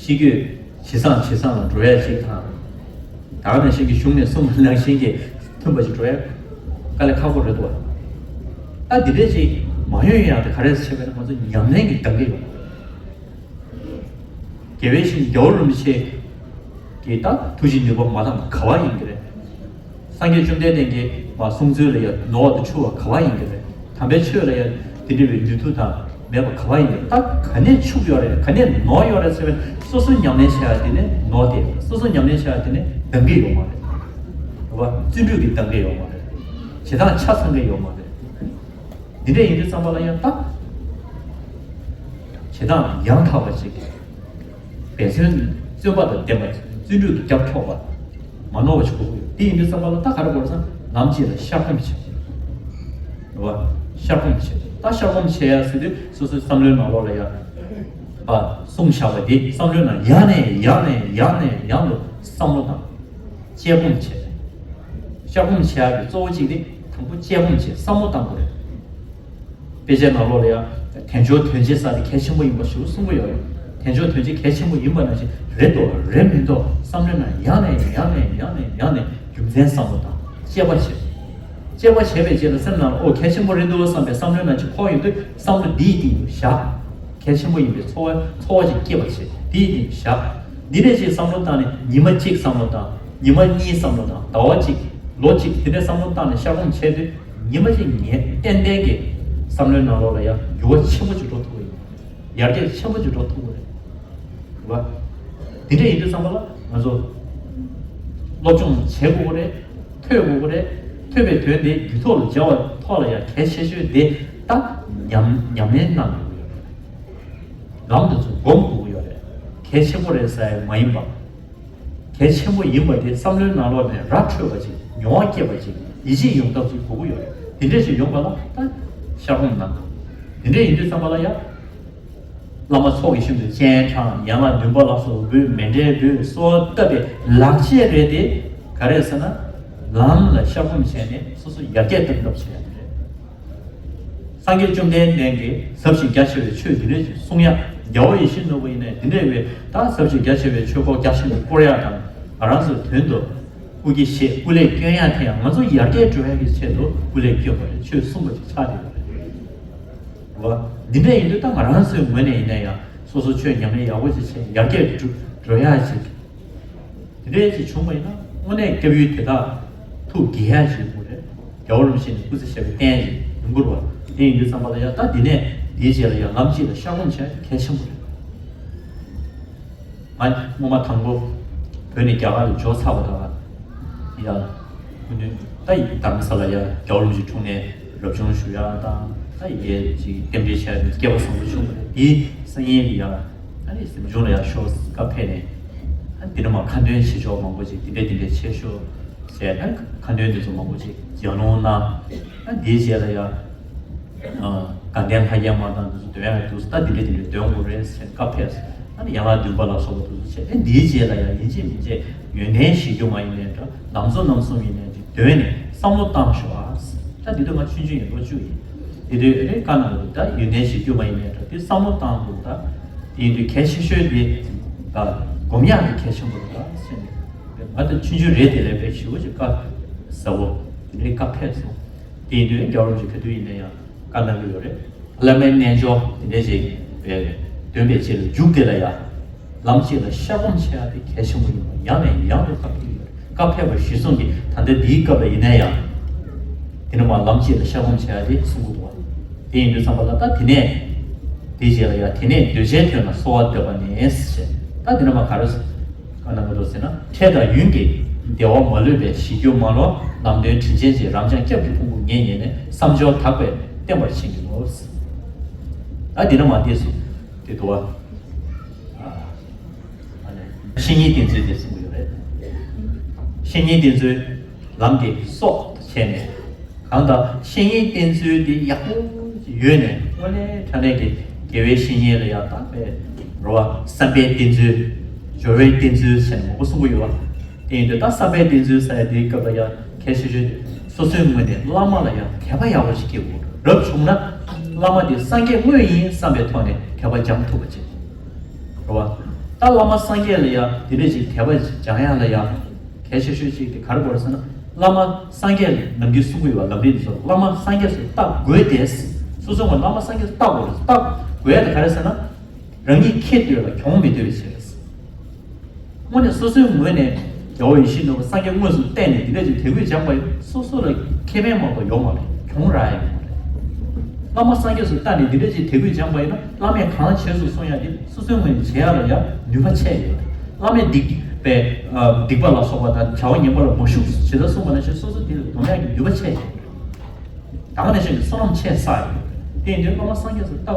ཤེས་རྒྱུད་ཇེ་བཟང་ཇེ་བཟང་ལ་འགྲོ་ཡ་ཅིག་དང་། ད་ག་ནང་བཞིན་གྱི་གཞུང་ནས་གསུངས་པ་ནང་བཞིན་གྱི་མཐུན་པ་ཞིག་འགྲོ་ཡ་དཀའ་ལས་ཁག་པོ་རེད་འདུག་བ། ད་འདི་འདྲས་ཅིག་མ་ཡོང་ཡ་དེ་ག་རེ་བྱས་པས་ན་ང་ཚོ་ཉམས་ལེན་གྱི་གདམས་ཀྱི་ཡོད། རྒྱལ་བའི་ཞིང་རྒྱལ་བ་རིན་པོ་ཆེ་གི་ད་ཐུགས་རྗེ་ནུས་པ་མ་འདང་པ་ག་བ་ཡིན་གྱི་རེད། སངས་རྒྱས་བཅོམ་ལྡན་འདས་ཀྱི་མ་གསུང་ཚུལ་ལ་ཡང་ནོར་བ་དང་འཆུག་པ་ག་བ་ཡིན་གྱི་རེད། དམ་པའི་ཆོས་ལ་ཡང་དེ་འདྲ་བའི་ནུས་མཐུ་དང་མེད་པ་ག་བ་ཡིན་གྱི་རེད། ད་ག་ནས་འཆུག་ཡོད་རེད། ག་ནས་ནོར་ཡོད་རེད་ཟེར་བའི་སོ་སོ་ཉམས་ལེན་བྱས་ཡ་དེ་ནས་ནོར་དེ། སོ་སོ་ཉམས་ལེན་བྱས་ཡ་དེ་ནས་འདང་གི་ཡོད་མ་རེད། རེད་བ། བརྩོན་འགྲུས་ཀྱི་འདང་གི་ཡོད་མ་རེད། བྱེད་སྟངས་ཆ་ཚང་གི་ཡོད་མ་རེད། འདི་འདྲ་ཡིན་དུས་ཙམ་པ་ལ་ཡང་ད་བྱེད་སྟངས་ཡང་དག་པ་ཞིག་འབད་བརྩོན་བརྩོན་པ་དང་ལྡན་པ། བརྩོན་འགྲུས་ཀྱི་རྒྱབ་འཁྱོག་པ། མ་ནོར་བ་ཞིག་དགོས་ཀྱི་ཡོད། དེ་ཡིན་དུས་ཙམ་པ་ལ་ད་ག་རེ་དགོས་རེད་ཟེར་ན་ལམ་གཅིག་ལ་བཤད་སྒོམ་བྱེད། རེད་བ། བཤད་སྒོམ་བྱེད། ད་བཤད་སྒོམ་བྱེད་ཡ་ཟེར་དུས་སོ་སོའི་བསམ་བློའི་ནང་ལོགས་ལ་ཡ་བ་གསུངས་བཞག་པ་དེ་བསམ་བློའི་ནང་ཡང་ནས་ཡང་ནས་ཡང་ནས་ཡང་དུ་བསམ་བློ་བཏང་། དཔྱད་སྒོམ་བྱེད། བཤད་སྒོམ་བྱེད་ཡ་གི་གཙོ་བོ་གཅིག་དེ་དང་པོ་དཔྱད་སྒོམ་བྱེད། བསམ་བློ་བཏང་དགོས་རེད། དཔེ་ཆའི་ནང་ལོགས་ལ་ཡང་དལ་འབྱོར་དོན་ཆེ་ས་དེ་གལ་ཆེན་པོ་ཡིན་པ་ཞིག་གསུང་གི་ཡོད་རེད། དལ་འབྱོར་དོན་ཆེ་གལ་ཆེན་པོ་ཡིན་པ་ནང་བཞིན་རེད་འདུག་རེད་མི་འདུག་བསམ་བློའི་ནང་ཡང་ནས་ཡང་ནས་ཡང་ནས་ཡང་ནས་རྒྱུ་མཚན་བསམ་བློ་དང་དཔྱད་པ་བྱེད། དཔྱད་པ་བྱས་པའི་རྗེས་ལ་སེམས་ནང་ལ་ཨོ་གལ་ཆེན་པོ་རེད་འདུག་བསམ་པའི་བསམ་བློའི་ནང་ཅིག་འཁོར་ཡོང་དུས་བསམ་བློ་འདིའི་སྟེང་དུ་བཞག་གལ་ཆེན་པོ་ཡིན་པའི་ཚོར་བ་ཚོར་བ་ཅིག་སྐྱེས་པ་བྱེད། འདིའི་སྟེང་དུ་བཞག་འདི་འདྲས་ཅིག་བསམ་བློ་བཏང་ནས་ཉི་མ་གཅིག་བསམ་བློ་བཏང་། ཉི་མ་གཉིས་བསམ་བློ་བཏང་། ཟླ་བ་གཅིག་ལོ་གཅིག་དེ་འདྲས་བསམ་བློ་བཏང་ནས་བཤད་སྒོམ་བྱས་དུས། ཉི་མ་གཅིག་ངས་ཏན་ཏན་གྱི་བསམ་བློའི་ནང་ལོགས་ལ་ཡང་འགྱུར་བ་ཆེན་པོ་ཅིག་འགྲོ་ཐུབ་ཀྱི་ཡོད། ཡར་རྒྱས་ཆེན་པོ་ཅིག་འགྲོ་ཐུབ་ཀྱི་རེད། རེད་བ། དེ་འདྲ་ཡིན་དུས་ཙམ་པ་ལ་ང་ཚོ་སློབ་སྦྱོང་བྱེད་དགོས་ཀྱི་རེད། ཐོས་དགོས་ཀྱི་རེད། ཐོས་པའི་དོན་དེ་རྒྱུད་ཐོག་ལ་སྦྱར་བ་ཐོག་ལ་ཡང་གལ་ཆེ་ཤོས་དེ་ད་ཉམས་ཉམས་ལེན་གནང་དགོས་ཀྱི་ཡོད་རེད། ལམ་དེ་ཚོ་སྒོམ་དགོས་ཀྱི་ཡོད་རེད། གལ་ཆེན་པོ་རེད་ཟེར་ཡ་མ་ཡིན་པ། གལ་ཆེན་པོ་ཡིན་པ་དེ་བསམ་བློའི་ནང་ལོགས་ནས་ར་འཕྲོད་པ་ཅིག་མྱོང་བ་སྐྱེས་པ་ཅིག་ཡིད་ཆེས་ཡོང་ཐབས་ཅིག་དགོས་ཀྱི་ཡོད་རེད། དེ་འདྲས་ཞིག་ཡོང་བ་ལ་ད་བཤད་སྒོམ་གནང་དགོས། དེ་འདྲས་ཡིན་དུས་ཙམ་པ་ལ་ཡ། བླ་མ་ཚོགས་ཀྱི་ཤིན་ཏུ་སྤྱན་དྲངས། ཡན་ལག་བདུན་པ་ལ་སོགས་འབུལ། མཎྜལ་འབུལ། གསོལ་བ་བཏབ་པའི་ལག་རྗེས་རེད་དེ། ག་རེ་ཟེར་ན། ལམ་ལ་བཤད་སྒོམ་བྱས་ནས་སོ་སོ་ཡར་རྒྱས་གཏང་ཐབས་བྱེད་ཡ་དེ་རེད། སངས་རྒྱས་བཅོམ་ལྡན་འདས་ཀྱིས་ཟབ་ཞིང་རྒྱ་ཆེ་བའི་ཆོས་འདི་འདྲ་ཞིག་གསུང་ཡ། རྒྱལ་བ་ཡིད་བཞིན་ནོར་བུ་ཡིན་ནའི་འདི་འདྲ་བའི་ད་ཟབ་ཞིང་རྒྱ་ཆེ་བའི་ཆོས་སྐོར་རྒྱ་ཆེན་པོ་བསྐོར་ཡ་དང་། ང་རང་ཚོའི་དོན་དུ་སྐུ་གི་ཞེས་སྐུ་ལས་བསྐྱོན་ཡ་དེ་ཡང་ང་ཚོ་ཡར་རྒྱས་འགྲོ་ཡ་གི་ཆེད་དུ་སྐུ་ལས་བསྐྱོན་པ་རེད། ཆོས་གསུངས་པ་ཅིག་ཆགས་བསྡད་ཡོད་རེད། རེད་བ། འདི་འདྲ་ཡིན་དུས་ད་ང་རང་ཚོའི་ངོས་ནས་ཡིན་ན་ཡང་སོ་སོ་ཆོས་ཉམས་ལེན་ཡག་པོ་ཅིག་བྱས་ཡར་རྒྱས་འགྲོ་འགྲོ་ཡ་ཅིག་དེ་འདྲའི་ཅིག་བྱུང་བ་ཡིན་ན་དངོས་གནས་སྐྱབས་ཡུལ་དེ་དག་ཐུགས་དགྱེས་ཡ་ཅིག་ཡོང་གི་རེད། རྒྱལ་བ་རིན་པོ་ཆེ་ནས་སྐུ་ཚེ་ཞབས་པད་བརྟན་ཅིག་ཡོང་གི་རེད་བ། དེ་ཡིན་དུས་ཙམ་པ་ལ་ཡང་ད་འདི་ནས་འདིའི་རྗེས་ལ་ཡང་ལམ་གཅིག་ལ་བཤད་སྒོམ་བྱས་གལ་ཆེན་པོ་རེད། ང་སྔོན་མ་དང་པོ་བོད་ནས་རྒྱ་གར་ལ་འབྱོར་ཚར་བ་དང་ཡ། ཁུ་ནུ་ད་ཡིན་དྷ་རམ་ས་ལ་ཡ་རྒྱལ་བ་རིན་པོ་ཆེའི་དྲུང་ནས་རབ་བྱུང་ཞུ་ཡ་དང་ད་ཡའི་ཅིག་རྟེན་འབྲེལ་བྱས་ནས་སྐལ་བ་བཟང་པོ་བྱུང་བ་རེད། དེའི་སང་ཉིན་ལ་ཡ་ཨ་ནི་གཟིམ་ཆུང་ལ་ཡ་ཤོག་སྐབས་ཕེབས་ནས་ཨ་འདི་ནས་མར་ཁ་འདོན་བྱེད་ཕྱོགས་མང་པོ་ཅིག་འདི་འདྲས་འདི་འདྲས་བྱེད་ཤོག་ཟེར་ཨ་ཁ་འདོན་འདི་ཚོ་མང་པོ་ཅིག་ཡང་ལོང་གནང་། ཨ་འདིའི་རྗེས་ལ་ཡ། དགའ་ལྡན་ལྷ་བརྒྱའི་མངའ་ཐང་འདི་ཚོ་འདོན་ཡག་འདུག་ད་འདི་འདྲ་འདི་འདྲ་འདོན་དགོས་རེད་ཟེར་བཀའ་ཕེབས། ཨ་ནི་ཡན་ལག་བདུན་པ་ལ་སོགས་པ་འདུག་ཟེར་བྱས། ཨེ་འདིའི་རྗེས་ལ་ཡང་ཡིན་གཅིག་མིན་གཅིག་ཡོན་ཏན་གཞིར་གྱུར་མ་ཡིན་ནའི་འདྲ། ལམ་གཙོ་རྣམ་གསུམ་ཡིན་ནའི་འདྲ་འདོན་ནས་བསམ་བློ་བཏང་ཤོག་ཨ། ད་འདི་དུས་ང་ཆུང་ཆུང་ཡིན། ལོ་བཅུ་ཡིན། དེ་དུས་ཨེ་བཀའ་གནང་འདུག་ད་ཡོན་ཏན་གཞིར་གྱུར་མ་ཡིན་ནའི་འདྲ་དེ་བསམ་བློ་བཏང་འདུག་ད་དེ་ཡིན་དུས་གལ་ཆེ་ཤོས་དེ་ད་སྒོམ་ཡག་དེ་གལ་ཆེན་པོ་རེད་ད་ཟེར་ནས། ང་ད་ཆུང་ཆུང་རེད། དེ་ལས་དཔེ་ཞེ་པོ་ཅིག་བཀའ་ཟབ་པོ་དེ་འདྲའི་བཀའ་ཕེབས་སོང་། དེ་ཡིན་དུས་རྒྱལ་བ་རིན་པོ་ཆེ་ག་དུས་ཡིན་ན་ཡང་བཀའ་གནང་གི་ཡོད་རེད། བླ་མའི་རྣལ་འབྱོར་དེ་འདྲ་ཞིག་བས་འདོན་པའི་ཆེད་ལ་མཇུག་དེ་ལ་ཡང་ལམ་གཅིག་ལ་བཤར་སྒོམ་བྱེད་ཡ་དེ་གལ་ཆེན་པོ་ཡིན་པ་ཡང་ནས་ཡང་དུ་བཀའ་ཕེབས་ཡོད་རེད། བཀའ་ཕེབས་པ་གཞིར་བཟུང་གིས་ད་ལྟ་འདིའི་སྐབས་ལ་ཡིན་ན་ཡང་དེ་ནས་མར་ལམ་གཅིག་ལ་བཤར་སྒོམ་བྱེད་ཡ་དེ་གསུང་གི་འདུག་བ། དེ་ཡིན་དུས་ཙམ་པ་ལ་ད་དེ་ནས་དེའི་རྗེས་ལ་ཡང་དེ་ནས་འདོད་ཆེན་དོན་ལ་གསོལ་བ་འདེབས་པ་ནས་ཞེས། ད་དེ་ནས་མར་ག་རེ་ག་ན་ག་དོ་ཟེར་ན། འཕྲལ་དང་ཡུན་གྱི་བདེ་བ་མ་ལུས་པའི་གཞི་རྒྱུ་མ་ལོ་ལམ་སྟོན་དྲིན་ཅན་གྱི་རབ་འབྱམས་སྐྱབས་ཀྱི་ཕུང་པོ་ངེས་རྙེད་ནས་བསམ་སྦྱོར་དག་པས་བརྟན་པར་བྱིན་གྱིས་རློབས། ད་འདི་ན་མ་འདས་སུ་དེ་དུ་བ། བཤེས་གཉེན་བསྟེན་ཚུལ་དེ་གསུང་གི་ཡོད་རེད། བཤེས་གཉེན་བསྟེན་ཚུལ་ལམ་གྱི་སྲོག་བྱས་ནས། གང་ལྟར་བཤེས་གཉེན་བསྟེན་ཚུལ་འདི་ཡག་པོ་ཡོད་ནས་དངོས་གནས་དྲང་གནས་ཀྱི་དགེ་བའི་བཤེས་གཉེན་ལ་ཡང་དག་པའི་རོ་བ་བསམ་པའི་བསྟེན་ཚུལ། སྦྱོར་བའི་བསྟེན་ཚུལ་བྱས་ནས་མང་པོ་གསུང་གི་ཡོད་པ། དེ་ཡིན་དུས་ད་བསམ་པའི་བསྟེན་ཚུལ་ས་ཡ་དེའི་སྐབས་ལ་ཡང་གལ་ཆེ་ཤོས་དེ་སོ་སོའི་ངོས་ནས་བླ་མ་ལ་ཡང་དད་པ་ཡག་པོ་ཞིག་སྐྱེ་དགོས། རབ་བྱུང་ན་བླ་མ་དེ་སངས་རྒྱས་དངོས་ཡིན་བསམ་པའི་ཐོག་ནས་དད་པ་སྦྱང་ཐུབ་པ་བྱེད་དགོས། རོ་བ། ད་བླ་མ་སངས་རྒྱས་ལ་ཡང་དེ་འདྲ་ཞིག་དད་པ་སྦྱང་ཡག་ལ་ཡང་། གལ་ཆེ་ཤོས་ཤིག་དེ་ག་རེ་དགོས་རེད་ཟེར་ན། བླ་མ་སངས་རྒྱས་ནམ་རྒྱུན་གསུང་གི་ཡོད་པ་ལམ་རིམ་འདི་ཚོ་བླ་མ་སངས་རྒྱས་སུ་བལྟ་དགོས་ཏེ། སོ་སོ་ངོས་བླ་མ་སངས་རྒྱས་སུ་བལྟ་དགོས་རེད། བལྟ་དགོས་ཡ་དེ་ག་རེ་ཟེར་ན། རང་ཉིད་ཁེ་འདོད་ལ་གྱོང་མི་འདོད་པའི་ཕྱིར། དངོས་གནས་སོ་སོའི་ངོས་ནས་རྒྱལ་བ་ཡིད་བཞིན་ནོར་བུ་སངས་རྒྱས་དངོས་སུ་བལྟས་ནས་འདི་འདྲ་ཅིག་དད་གུས་སྦྱངས་པ་ཡིན་ན་སོ་སོ་ལ་ཁེ་ཕན་མ་གཏོགས་ཡོད་མ་རེད། གྱོང་རག་ཡ་ཡོད་མ་རེད། བླ་མ་སངས་རྒྱས་སུ་བལྟས་ནས་འདི་འདྲ་ཅིག་དད་གུས་སྦྱངས་པ་ཡིན་ན་བླ་མས་གང་བྱས་སུ་གསུང་ཡ་དེ་སོ་སོའི་ངོས་ནས་བྱེད་ཡ་ལ་ཡང་ནུས་པ་ཆེ་ཡོད་རེད། བླ་མས་སྡིག་པའི་སྡིག་པ་ལ་སོགས་པ་དང་བྱ་བ་ངན་པ་ལ་མ་ཞུགས་ཞེས་གསུངས་པ་ནང་བཞིན་སོ་སོ་དེ་ལ་འདོམས་ཡག་གི་ནུས་པ་ཆེ་ཡོད་རེད། ད་ག་ནང་བཞིན་གྱི་བསོད་ནམས་ཆེ་ས་ཡོད་རེད། དེ་ཡིན་དུས་བླ་མ་སངས་རྒྱས་སུ་བལྟ་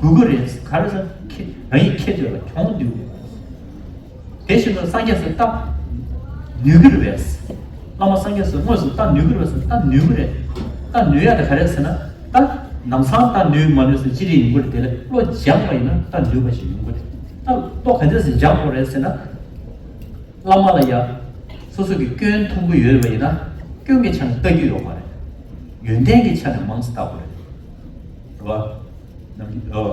དགོས་ཀྱི་རེད། ག་རེ་ཟེར་ན་ཁེ་རང་ཉིད་ཁེ་འདོད་ལ་གྱོང་འདུས། དེ་བཞིན་དུ་སངས་རྒྱས་སུ་བལྟ་ནུས་ཀྱི་རེད་པས། བླ་མ་སངས་རྒྱས་སུ་དངོས་སུ་བལྟ་ནུས་ཀྱི་རེད་པས། བལྟ་ནུས་ཀྱི་རེད། བལྟ་ནུས་ཡ་དེ་ག་རེ་ཟེར་ན། ད་ལམ་སང་བལྟ་ནུས་མ་ནུས་སུ་ཅི་རིགས་ཡིན་དགོས་རེད། དེ་ལ་བློ་སྦྱངས་པ་ཡིན་ན་བལྟ་ནུས་པ་ཞིག་ཡོང་གི་རེད། ད་བློ་ག་འདྲས་སེ་སྦྱང་དགོས་རེད་ཟེར་ན། བླ་མ་ལ་ཡ་སོ་སོ་གི་སྐྱོན་མཐོང་གི་ཡོད་པ་ཡིན་ན་སྐྱོན་གྱི་ཆ་ནས་བལྟ་རྒྱུ་ཡོད་མ་རེད། ཡོན་ཏན་གྱི་ཆ་ནས་མང་ཙམ་བལྟ་དགོས་རེད། རེད་བ། ནམ་རྒྱུན་ཨོ།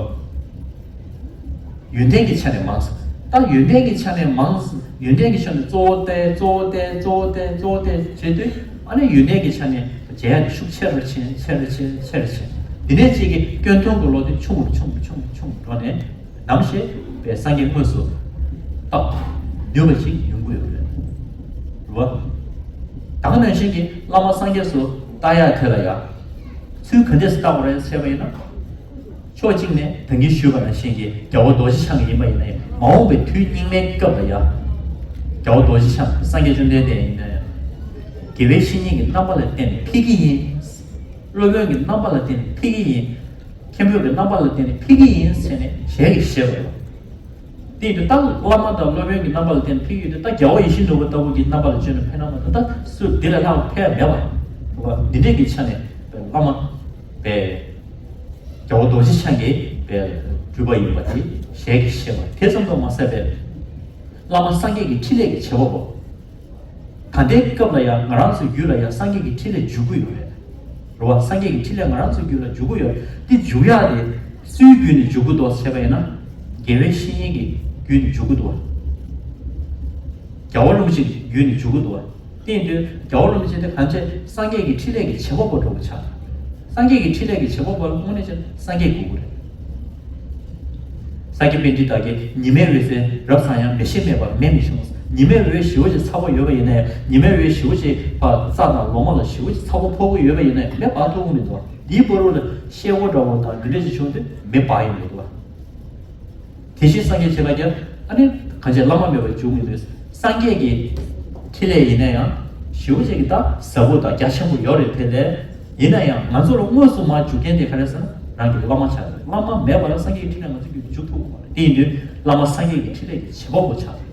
ཡོན་ཏན་གྱི་ཆ་ནས་མང་ཙམ། ད་ཡོན་ཏན་གྱི་ཆ་ནས་མང་ཙམ། ཡོན་ཏན་གྱི་ཆ་ནས་གཙོ་བོ་བལྟས་གཙོ་བོ་བལྟས་གཙོ་བོ་བལྟས་གཙོ་བོ་བལྟས་བྱེད་དུས། ཨ་ནི་ཡོན་ཏན་གྱི་ཆ་ནས་བྱེད་ཡ་དེ་ཤུགས་ཆེ་རུ་ཕྱིན་ཆེ་རུ་ཕྱིན་ཆེ་རུ་ཕྱིན། འདི་ནས་གཅིག་གི་སྐྱོན་མཐོང་གི་བློ་དེ་ཆུང་རུ་ཆུང་རུ་ཆུང་རུ་ཆུང་རུ་འགྲོ་ནས། ནམ་ཞིག་པའི་སངས་རྒྱས་དངོས་སུ་བལྟ་ནུས་པ་ཞིག་ཡོང་གི་ཡོད་རེད། རེད་བ། ད་ག་ནང་བཞིན་གྱི་བླ་མ་སངས་རྒྱས་སུ་བལྟ་ཡ་དེ་ལ་ཡ། ཚུལ་ག་འདྲས་སུ་བལྟ་དགོས་རེད་ཟེར་བ་ཡིན་ན། ཕྱོགས་གཅིག་ནས་ད་གིན་ཞུས་པ་ནང་བཞིན་གྱི་རྒྱལ་བ་རྡོ་རྗེ་འཆང་གི་ཡིན་པ་ཡིན་ན་ཡང་མ་འོངས་པའི་དུས་སྙིགས་མའི་སྐབས་ལ་ཡ། རྒྱལ་བ་རྡོ་རྗེ་འཆང་སངས་རྒྱས་བཅོམ་ལྡན་འདས་ཡིན་ན་ཡང་། དགེ་བའི་བཤེས་གཉེན་གྱི་རྣམ་པ་ལ་བརྟེན་ནས་ཕེབས་ཀྱི་ཡིན། སློབ་དཔོན་གྱི་རྣམ་པ་ལ་བརྟེན་ནས་ཕེབས་ཀྱི་ཡིན། མཁན་པོའི་རྣམ་པ་ལ་བརྟེན་ནས་ཕེབས་ཀྱི་ཡིན་ཟེར་ནས་ཞལ་གྱིས་བཞེས་པ་ཡོད། དེ་ཡིན་དུས་ད་བླ་མ་དང་སློབ་དཔོན་གྱི་རྣམ་པ་ལ་བརྟེན་ནས་ཕེབས་ཀྱི་ཡོད་དུས། ད་རྒྱལ་བ་ཡིད་བཞིན་ནོར་བུ་ལྟ་བུ་གི་རྣམ་པ་ལ་བརྟེན་ནས་ཕེབས་ན་མ་གཏོགས་ད་སུ་འདི་ལས་ལྷག་པ་ཕེབས་ཡ་མེད་པ། འདི་འདྲས་ཀྱི་ཆ་ནས་བླ་མ་པས་རྒྱལ་བ་རྡོ་རྗེ་འཆང་གི་པས་སྤྲུལ་པ་ཡིན་པ་དེ་ཞལ་གྱིས་བཞེས་པ་དེ་ཙམ་དུ་མ་ཟད་པའི་བླ་མ་སངས་རྒྱས་ཀྱི་ཕྲིན་ལས་ཀྱི་བྱེད་པ་པོ། ད་ལྟའི་སྐབས་ལ་ཡང་ང་རང་ཚོའི་རྒྱུད་ལ་ཡང་སངས་རྒྱས་ཀྱི་ཕྲིན་ལས་འཇུག་གི་ཡོད་རེད། རེད་བ། སངས་རྒྱས་ཀྱི་ཕྲིན་ལས་ང་རང་ཚོའི་རྒྱུད་ལ་འཇུག་གི་ཡོད་རེད། དེ་འཇུག་ཡག་དེ་སུའི་བརྒྱུད་ནས་འཇུག་གི་འདུག་ཟེར་བ་ཡིན་ན། དགེ་བའི་བཤེས་གཉེན་གྱི་བརྒྱུད་ནས་འཇུག་གི་འདུག་བ། རྒྱལ་བ་རིན་པོ་ཆེ་གི་བརྒྱུད་ནས་འཇུག་གི་འདུག་བ། དེ་ཡིན་དུས་རྒྱལ་བ་རིན་པོ་ཆེ་དེ་གང་བྱས་སངས་རྒྱས་ཀྱི་ཕྲིན་ལས་ཀྱི་བྱེད་པ་པོ་འདྲ་པོ་ཆགས། སངས་རྒྱས་ཀྱི་ཕྲིན་ལས་ཀྱི་བྱེད་པ་པོ་ལ་དངོས་གནས་བྱས་ན་སངས་རྒྱས་དགོས་ཀྱི་རེད། ས་སྐྱ་པཎྜི་ཏ་གིས་ཉི་མའི་འོད་ཟེར་རབ་གསལ་ཡང་། མེ་ཤེས་མེད་པར་མེ་མི་འབྱུང་། ཉི་མའི་འོད་ཞེ་པོ་ཅིག་ཚ་པོ་ཡོད་པ་ཡིན་ན་ཡང་། ཉི་མའི་འོད་ཞེ་པོ་ཅིག་ཕར་རྩྭ་དང་ལོ་མ་ལ་ཞེ་པོ་ཅིག་ཚ་པོ་ཕོག་གི་ཡོད་པ་ཡིན་ན་ཡང་མེ་འབར་ཐུབ་ཀྱི་མི་འདུག་འདིའི་བར་དུ་ལ་ཤེལ་སྒོ་འདྲ་པོ་དང་འདི་འདྲ་ཞིག་བྱུང་སྟེ་མེ་འབར་ཡོང་གི་འདུག་དེ་བཞིན་སངས་རྒྱས་ཆོས་ལ་ཀྱང་ཨ་ནི་གང་བྱས་བླ་མ་མེད་པར་འབྱུང་མི་འདུག་སངས་རྒྱས་ཀྱི་ཕྲིན་ལས་ཡིན་ན་ཡང་ཞེ་པོ་ཅིག་གི་ད་ཟབ་པོ་དང་རྒྱ་ཆེན་པོ་ཡོད་རེད། དེ་ལས་ཡིན་ན་ཡང་ང་ཚོ་ལ་དངོས་སུ་མར་འཇུག་མཁན་དེ་ག་རེ་ཟེར་ན་རང་གི་བླ་མ་ཆགས་རེད། བླ་མ་མེད་པར་སངས་རྒྱས་ཀྱི་ཕྲིན་ལས་ང་ཚོ་རྒྱུད་དུ་འཇུག་ཐུབ་ཀྱི་མ་རེད། དེ་ཡིན་དུས་བླ་མ་སངས་རྒྱས་ཀྱི་ཕྲིན་ལས་ཀྱི་བྱེད་པ་པོ་ཆགས་རེད།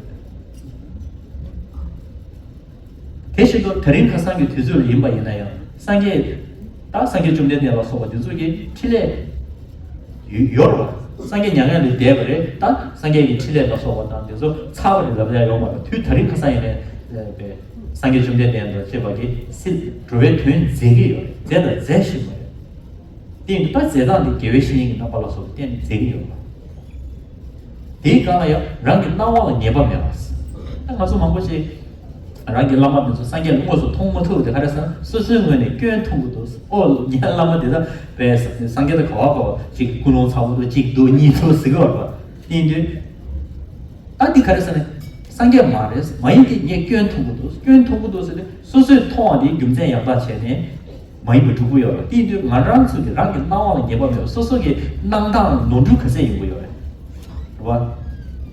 དེ་བཞིན་དུ་དེ་རིང་ཁ་སང་གི་དུས་ཚོད་ལ་ཡིན་པ་ཡིན་ན་ཡང་སངས་རྒྱས་ད་སངས་རྒྱས་བཅོམ་ལྡན་འདས་ལ་སོགས་པ་འདི་ཚོ་གི་ཕྲིན་ལས་ཡོད་ཡོད་རེད་བ། སངས་རྒྱས་མྱ་ངན་ལས་འདས་པ་རེད། ད་སངས་རྒྱས་ཀྱི་ཕྲིན་ལས་ལ་སོགས་པ་དང་འདི་ཚོ་ཚར་བ་རེད་ལབ་ཡ་ཡོད་མ་རེད། དུས་དེ་རིང་ཁ་སང་ཡིན་ནའི་སངས་རྒྱས་བཅོམ་ལྡན་འདས་དང་བཅས་པ་གིས་སྲིད་འགྲོ་བའི་དོན་མཛད་ཀྱི་ཡོད་རེད། མཛད་དང་མཛད་བཞིན་པ་རེད། དེ་ཡིན་དུས་ད་མཛད་སྟངས་དེ་དགེ་བའི་བཤེས་གཉེན་གྱི་རྣམ་པ་ལ་སོགས་པ་བསྟེན་ནས་མཛད་ཀྱི་ཡོད་པ། དེའི་སྒང་ལ་ཡང་རང་གི་སྣང་བ་ལ་ངེས་པ་མེད་པ། ད་ང་ཚོ་མང་པོ་ཞིག་ རང་གི་བླ་མ་དེ་ཚོ་སངས་རྒྱས་ལ་དངོས་སུ་མཐོང་མ་ཐུབ་དེ་ག་རེ་ཟེར་ན་སོ་སོའི་ངོས་ནས་སྐྱོན་མཐོང་གི་འདུག་ཨོ་ངའི་བླ་མ་དེ་ད་པས་སངས་རྒྱས་ད་ག་བ་ག་བ་གཅིག་ཀུན་སློང་ཚ་བོ་འདུག་གཅིག་འདུག་གཉིས་འདུག་ཟེར་གི་བ་རེད་པ། དེ་ཡིན་དུས། ད་འདི་ག་རེ་ཟེར་ན། སངས་རྒྱས་མ་རེད། མ་ཡིན་ཏེ་ངས་སྐྱོན་མཐོང་གི་འདུག་སྐྱོན་མཐོང་གི་འདུག་ཟེར་ཏེ་སོ་སོས་མཐོང་བ་དེའི་རྒྱུ་མཚན་ཡང་དག་བྱས་ནས་མ་ཡིན་པ་སྒྲུབ་ཀྱི་ཡོད་རེད། དེ་ཡིན་དུས་ང་རང་ཚོ་གི་རང་གི་སྣང་བ་ལ་ངེས་པ་མེད་པ་སོ་སོ་གི་སྣང་སྟངས་ནོར་འཁྲུལ་ག་ཚད་ཡོང་གི་ཡོད་རེད། རེད་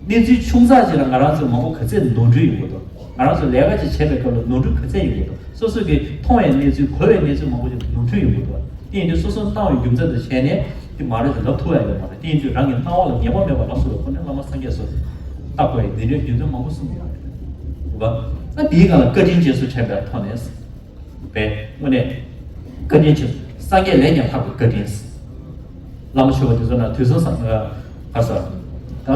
བ། གནས་ཚུལ་ཆུང་ཙག་ཅིག་ལ་ང་རང་ཚོས་མང་པོ་ག་ཚད་ནོར་འཁྲུལ་ཡོང་གི་འདུག་ང་རང་ཚོས་ལས་ཀ་ཅིག་བྱེད་པའི་སྐབས་ལ་ནོར་འཁྲུལ་ག་ཚད་ཡོང་གི་འདུག་སོ་སོ་གི་མཐོང་བའི་གནས་ཚུལ་གོ་བའི་གནས་ཚུལ་མང་པོ་ཅིག་ནོར་འཁྲུལ་ཡོང་གི་འདུག་དེ་ཡིན་དུས་སོ་སོ་སྣང་བའི་རྒྱུ་མཚན་དུ་བྱས་ནས་དེ་མ་རེད་ཟེར་ལབ་ཐུབ་ཡ་ཡོད་མ་རེད། དེ་ཡིན་དུས་རང་གི་སྣང་བ་ལ་ངེས་པ་མེད་པར་ལམ་སོགས་ལ་ཁོ་ནས་བླ་མ་སངས་རྒྱས་སོགས་བརྟག་དགོས་ཡ་འདི་འདྲའི་རྒྱུ་མཚན་མང་པོ་གསུངས་ཡོད་རེད། རེད་བ། ད་དེའི་སྒང་ལ་བཀའ་དྲིན་རྗེས་སུ་དྲན་པའི་ཐོག་ནས་པས་དངོས་གནས་བཀའ་དྲིན་ཆེ། སངས་རྒྱས་ལས་ཀྱང་ལྷག་པའི་བཀའ་དྲིན། བླ་མ་མཆོད་པ་དེ་ཚོ་ན་དུས་གསུམ་སངས་ག་ས། ད་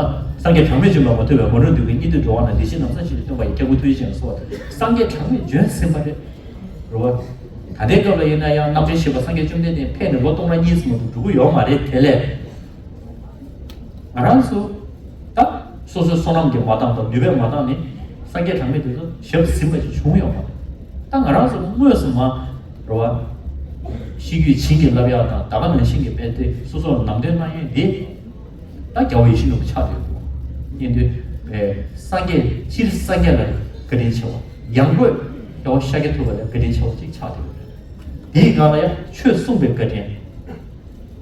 སངས་རྒྱས་གྲངས་མེད་འབྱུང་བ་མ་ཐུབ་པའི་མ་རུངས་འདུལ་གྱི་སྙིགས་དུས་འགྲོ་བ་ན་བདེ་གཤེགས་ནམ་བཟང་ཞིག་ཏུ་སྟོན་པ་ཡི་སྐྱབས་མགོན་ཐུགས་རྗེ་ཅན་ལ་གསོལ་བ་དང་སངས་རྒྱས་གྲངས་མེད་བྱོན་ཟིན་པ་རེད། རེད་བ། ད་ལྟའི་སྐབས་ལ་ཡིན་ན་ཡང་རྣམ་འདྲེན་བཞི་པ་སངས་རྒྱས་བཅོམ་ལྡན་འདས་ཕེབས་ནས་ལོ་སྟོང་ཕྲག་གཉིས་ཙམ་མ་གཏོགས་འགྲོ་གི་ཡོད་མ་རེད་དེ་ལས། ང་རང་ཚོ་ད་སོ་སོའི་བསོད་ནམས་ཀྱིས་མ་འདང་དང་ནུས་པས་མ་འདང་ནས་སངས་རྒྱས་གྲངས་མེད་དེ་ཚོ་ཞབས་ཟིན་པ་ཞིག་བྱུང་ཡོད་མ་རེད། ད་ང་རང་ཚོ་དངོས་སུ་མ་རེད་བ། ཤེས་རྒྱུད་བྱིན་གྱིས་བརླབས་ཡག་དང་ད་ག་ནང་བཞིན་གྱི་དཔེ་དེ་སོ་སོ་ལ་ནམ་དོན་གནང་ཡས་འདི་ད་རྒྱལ་བ་ཡིད་བཞིན་ནོར་བུ་ཆགས་ཡོད་དགོས། ཡིན་དུས་སངས་རྒྱས་སྤྱིར་སངས་རྒྱས་ལ་བཀའ་དྲིན་ཆེ་བ། ཡང་སྒོས་རྒྱལ་བ་ཤཱཀྱ་ཐུབ་པ་ལ་བཀའ་དྲིན་ཆེ་བ་ཅིག་ཆགས་ཡོད་རེད། དེའི་སྒང་ལ་ཡང་ཆོས་གསུངས་པའི་བཀའ་དྲིན།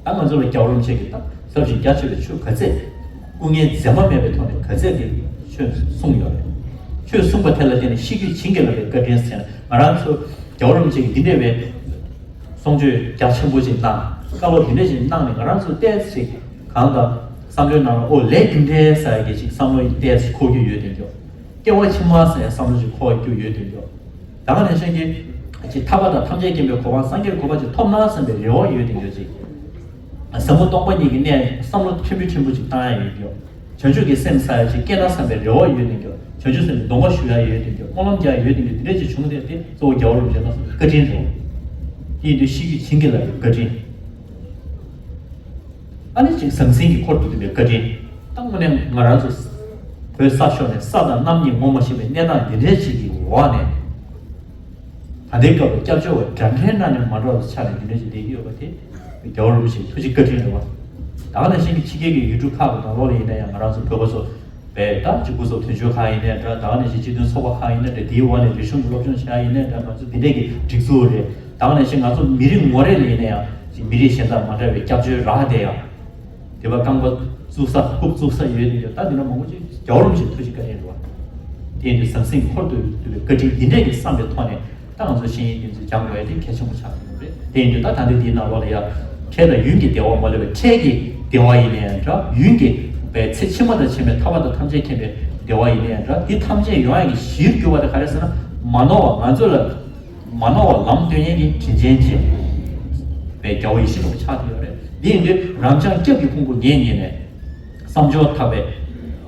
ད་ང་ཚོ་ལ་རྒྱལ་བ་རིན་པོ་ཆེ་གིས་ད་ཟབ་ཞི་རྒྱ་ཆེ་བའི་ཆོས་ག་ཚད་སྐུ་ངལ་འཛེམ་པ་མེད་པའི་ཐོག་ནས་ག་ཚད་ཀྱི་ཆོས་གསུངས་ཡོད་རེད། ཆོས་གསུངས་པ་དེ་ལ་བརྟེན་ནས་ཤེས་རྒྱུད་བྱིན་གྱིས་བརླབས་པའི་བཀའ་དྲིན་ཟེར་ང་རང་ཚོ་རྒྱལ་བ་རིན་པོ་ཆེ་གིས་འདི་འདྲ་བའི་གསུང་ཆོས་རྒྱ་ཆེན་པོ་ཞིག་གནང་བཀའ་སློབ་འདི་འདྲ་ཞིག་གནང་ནས་ང་རང་ཚོ་ཏོག་ཙམ་ཞིག་གང་ལྟར་བསམ་བློའི་ནང་ལ་ཨོ་ལས་རྒྱུ་འབྲས་ཟེར་ཡ་གི་ཞིག་བསམ་བློ་ཡི་ཏོག་ཙམ་འཁོར་རྒྱུ་ཡོད་དེ་འགྱོ། སྐྱེ་བ་ཕྱི་མ་ཟེར་བསམ་བློ་ཞིག་འཁོར་བ་རྒྱུ་ཡོད་དེ་འགྱོ། ད་ག་ནང་བཞིན་གྱི་ཅིག་ཐར་པ་དང་ཐམས་ཅད་མཁྱེན་པའི་གོ་འཕང་སངས་རྒྱས་གོ་འཕང་ཅིག་ཐོབ་ན་བསམ་པའི་རེ་བ་ཡོད་དེ་འགྱོ་ཅིག་ཟབ་མོ་སྟོང་པ་ཉིད་ཀྱི་གནས་བསམ་བློ་ཕྲན་བུ་ཕྲན་བུ་ཅིག་བཏང་ཡ་ཡོད་འགྱོ། བྱང་ཆུབ་ཀྱི་སེམས་ས་ཡ་ཅིག་སྐྱེས་ན་བསམ་པའི་རེ་བ་ཡོད་དེ་འགྱོ། བྱང་ཆུབ་སེམས་ཀྱི་སྡོམ་པ་ཞུ་ཡ་ཡོད་དེ་འགྱོ། སྨོན་ལམ་རྒྱག་ཡ་ཡོད་དེ་འགྱོ། དེ་འདྲ་ཅིག་བྱུང་སྟེ་དེ་གཙོ་བོ་རྒྱལ་བ་རིན་པོ་ཆེ་ལ་བཀའ་དྲིན་རེད། དེ་ཡིན་དུས་ཤེས་རྒྱུད་བྱིན་གྱིས་བརླབས་པའི་བཀའ་དྲིན། ཨ་ནི་ཅིག་ཟང་ཟིང་གི་འཁོར་དུ་འདུས་པའི་བཀའ་དྲིན། ད་དངོས་གནས་ང་རང་ཚོ་བོད་ས་ཕྱོགས་ནས་ས་དང་གནམ་གཉིས་ངོ་མ་ཤེས་པའི་གནས་སྟངས་འདི་འདྲའི་ཅིག་གི་འོག་ནས། ད་ལྟའི་སྐབས་ལ་སྐྱབས་བཅོལ་བ་འདྲ་འདྲའི་ནང་ནས་མ་འདྲ་བ་ཆགས་ནས་འདི་འདྲའི་ཅིག་བསྡད་ཀྱི་ཡོད་པ་དེ་རྒྱལ་བ་རིན་པོ་ཆེའི་ཐུགས་རྗེ་བཀའ་དྲིན་རེད་བ། ད་ག་ནང་བཞིན་གྱི་ཕྱི་རྒྱལ་གྱི་ཡུལ་གྲུ་ཁག་གི་ནང་ལོགས་ལ་ཡིན་ན་ཡང་ང་རང་ཚོ་བོད་པ་ཚོ་བས་ད་ཅིག་སྐུ་ཚབ་དོན་གཅོད་ཁག་ཡིན་ནའི་འདྲ། ད་ག་ནང་བཞིན་སྤྱི་མཐུན་ཚོགས་པ་ཁག་ཡིན་ནའི་འདྲ། དེའི་འོག་ནས་རིག་གཞུང་གི་སློབ་སྦྱོང་བྱེད་ཡ་ཡིན་ནའི་འདྲ། ང་ཚོ་འདི་འདྲས་ཀྱི་སྒྲིག་འཛུགས་རེད། ད་ག་ནང་བཞིན་ང་ཚོ་མི་རིགས་ངོ་རེ་ལ་ཡིན་ན་ཡང་ཅིག་མི་རིགས་གཞན་དང་མ་འདྲ་བའི་སྐྱབས་བཅོལ་རག་བསྡད་ཡ། དེ་བ་རྐང་པ་བཙུགས་ས་རྐུབ་བཙུགས་ས་ཡོད་དེ་འདྲ། ད་འདི་འདྲ་མང་པོ་ཅིག་རྒྱལ་བ་རིན་པོ་ཆེའི་ཐུགས་རྗེ་བཀའ་དྲིན་རེད་བ། དེ་ཡིན་དུས་ཟང་ཟིང་འཁོར་དུ་འདུས་པའི་བཀའ་དྲིན་འདི་འདྲས་ཀྱི་བསམ་པའི་ཐོག་ནས། ད་ང་ཚོ་ཤེས་ཡོན་འདི་ཚོ་སྦྱང་དགོས་ཡ་དེ་གལ་ཆེན་པོ་ཆགས་ཀྱི་ཡོད་རེད། དེ་ཡིན་དུས་ད་ད་ལྟའི་འདིའི་ནང་ལོགས་ལ་ཡ་འཕྲལ་དང་ཡུན་གྱི་བདེ་བ་མ་ལོས་པའི་འཕྲལ་གྱི་བདེ་བ་ཡིན་ནའི་འདྲ། ཡུན་གྱི་བའི་ཚེ་ཕྱི་མ་དང་ཕྱི་མའི་ཐར་པ་དང་ཐམས་ཅད་མཁྱེན་པའི་བདེ་བ་ཡིན་ནའི་འདྲ། འདི་ཐམས་ཅད་ཡོང་ཡ་གི་གཞིར་གྱུར་པ་དེ་ག་རེ་ཟེར་ན། མ་ནོར་བ་ང་ཚོ་ལ་མ་ནོར་བ་ལམ་སྟོན་མཁན་གྱི་དྲིན་ཅན་ཅིག་པའི་རྒྱལ་བ་ཡིད་བཞིན་ནོར་བུ་ཆགས་ཀྱི་ཡོད་རེད། འདི་ཡིན་དུས་རབ་འབྱམས་སྐྱབས་ཀྱི་ཕུང་པོ་ངས་ཉིད་ནས། བསམ་སྦྱོར་ཐག་པས།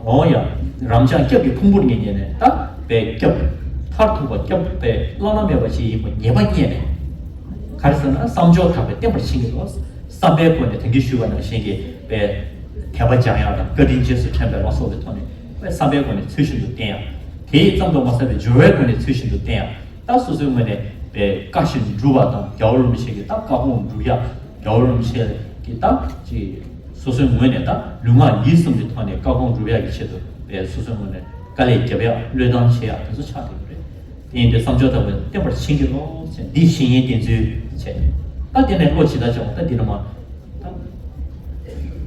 འོ་ཡ། རབ་འབྱམས་སྐྱབས་ཀྱི་ཕུང་པོར་ངེས་ཉེ་ནས་ད་པའི་སྐྱབས། མཐར་ཐུག་པ་སྐྱབས་པའི་བླ་ན་མེད་པ་ཞིག་ཡིན་པ་ངེས་པ་རྙེད་ནས། ག་རེ་ཟེར་ན་བསམ་སྦྱོར་ཐག་པས་བརྟན་པར་བྱིན་གྱིས་རློབས། བསམ་པའི་སྒོ་ནས་ད་གིན་ཞུས་པ་ནང་བཞིན་གྱི་པའི་དད་པ་སྦྱང་ཡག་དང་བཀའ་དྲིན་རྗེས་སུ་དྲན་པའི་ལ་སོགས་པའི་ཐོག་ནས་པའི་བསམ་པའི་སྒོ་ནས་ཚུལ་བཞིན་དུ་བསྟེན་ཡག་དེས་ཙམ་དུ་མ་ཟད་པའི་སྦྱོར་བའི་སྒོ་ནས་ཚུལ་བཞིན་དུ་བསྟེན་ཡག་ད་སོ་སོའི་ངོས་ནས་པའི་བཀའ་བཞིན་སྒྲུབ་པ་དང་རྒྱལ་བ་རིན་པོ་ཆེ་གི་ད་བཀའ་དགོངས་སྒྲུབ་ཡག་རྒྱལ་བ་རིན་པོ་ཆེ་གི་ད་ཅི། སོ་སོའི་ངོས་ནས་ད་ལུས་ངག་ཡིད་གསུམ་གྱི་ཐོག་ནས་བཀའ་དགོངས་སྒྲུབ་ཡག་གི་ཆེད་དུ་པའི་སོ་སོའི་ངོས་ནས་དཀའ་ལས་རྒྱབ་ཡག་བློས་བཏང་བྱེད་ཡག་དེ་ཚོ་ཆགས་བསྡད་ཀྱི་རེད། དེ་ཡིན་དུས་བསམ་སྦྱོར་ཐག་པས་བརྟན་པར་བྱིན་གྱིས་རློབས་ཟེར་འདི་བཤེས་གཉེན་བསྟེན་ཚུལ་བྱས། ད་དེ་ནས་བློ་ཇི་ལྟར་སྦྱོང་ད་འདི་ནས་མ། ད་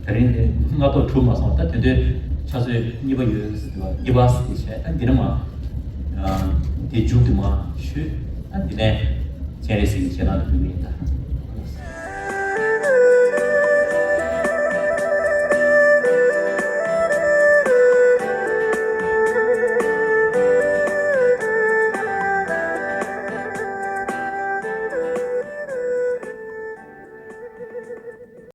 དེ་རིང་སྔ་ཐོག་གྲུབ་མ་སོང་། ད་དེ་དུས་ཆུ་ཚོད་གཉིས་པ་ཡོད་ཟེར་དུས་གཉིས་པ་ཟེར་དེ་བྱས། ད་འདི་ནས་མ། དེ་མཇུག་དེ་མ་ཞུས། ད་འདི་ནས་སྤྱན་རས་གཟིགས་ཀྱི་ཞལ་སྔ་ལ་འབུལ་གྱི་ཡིན་ད།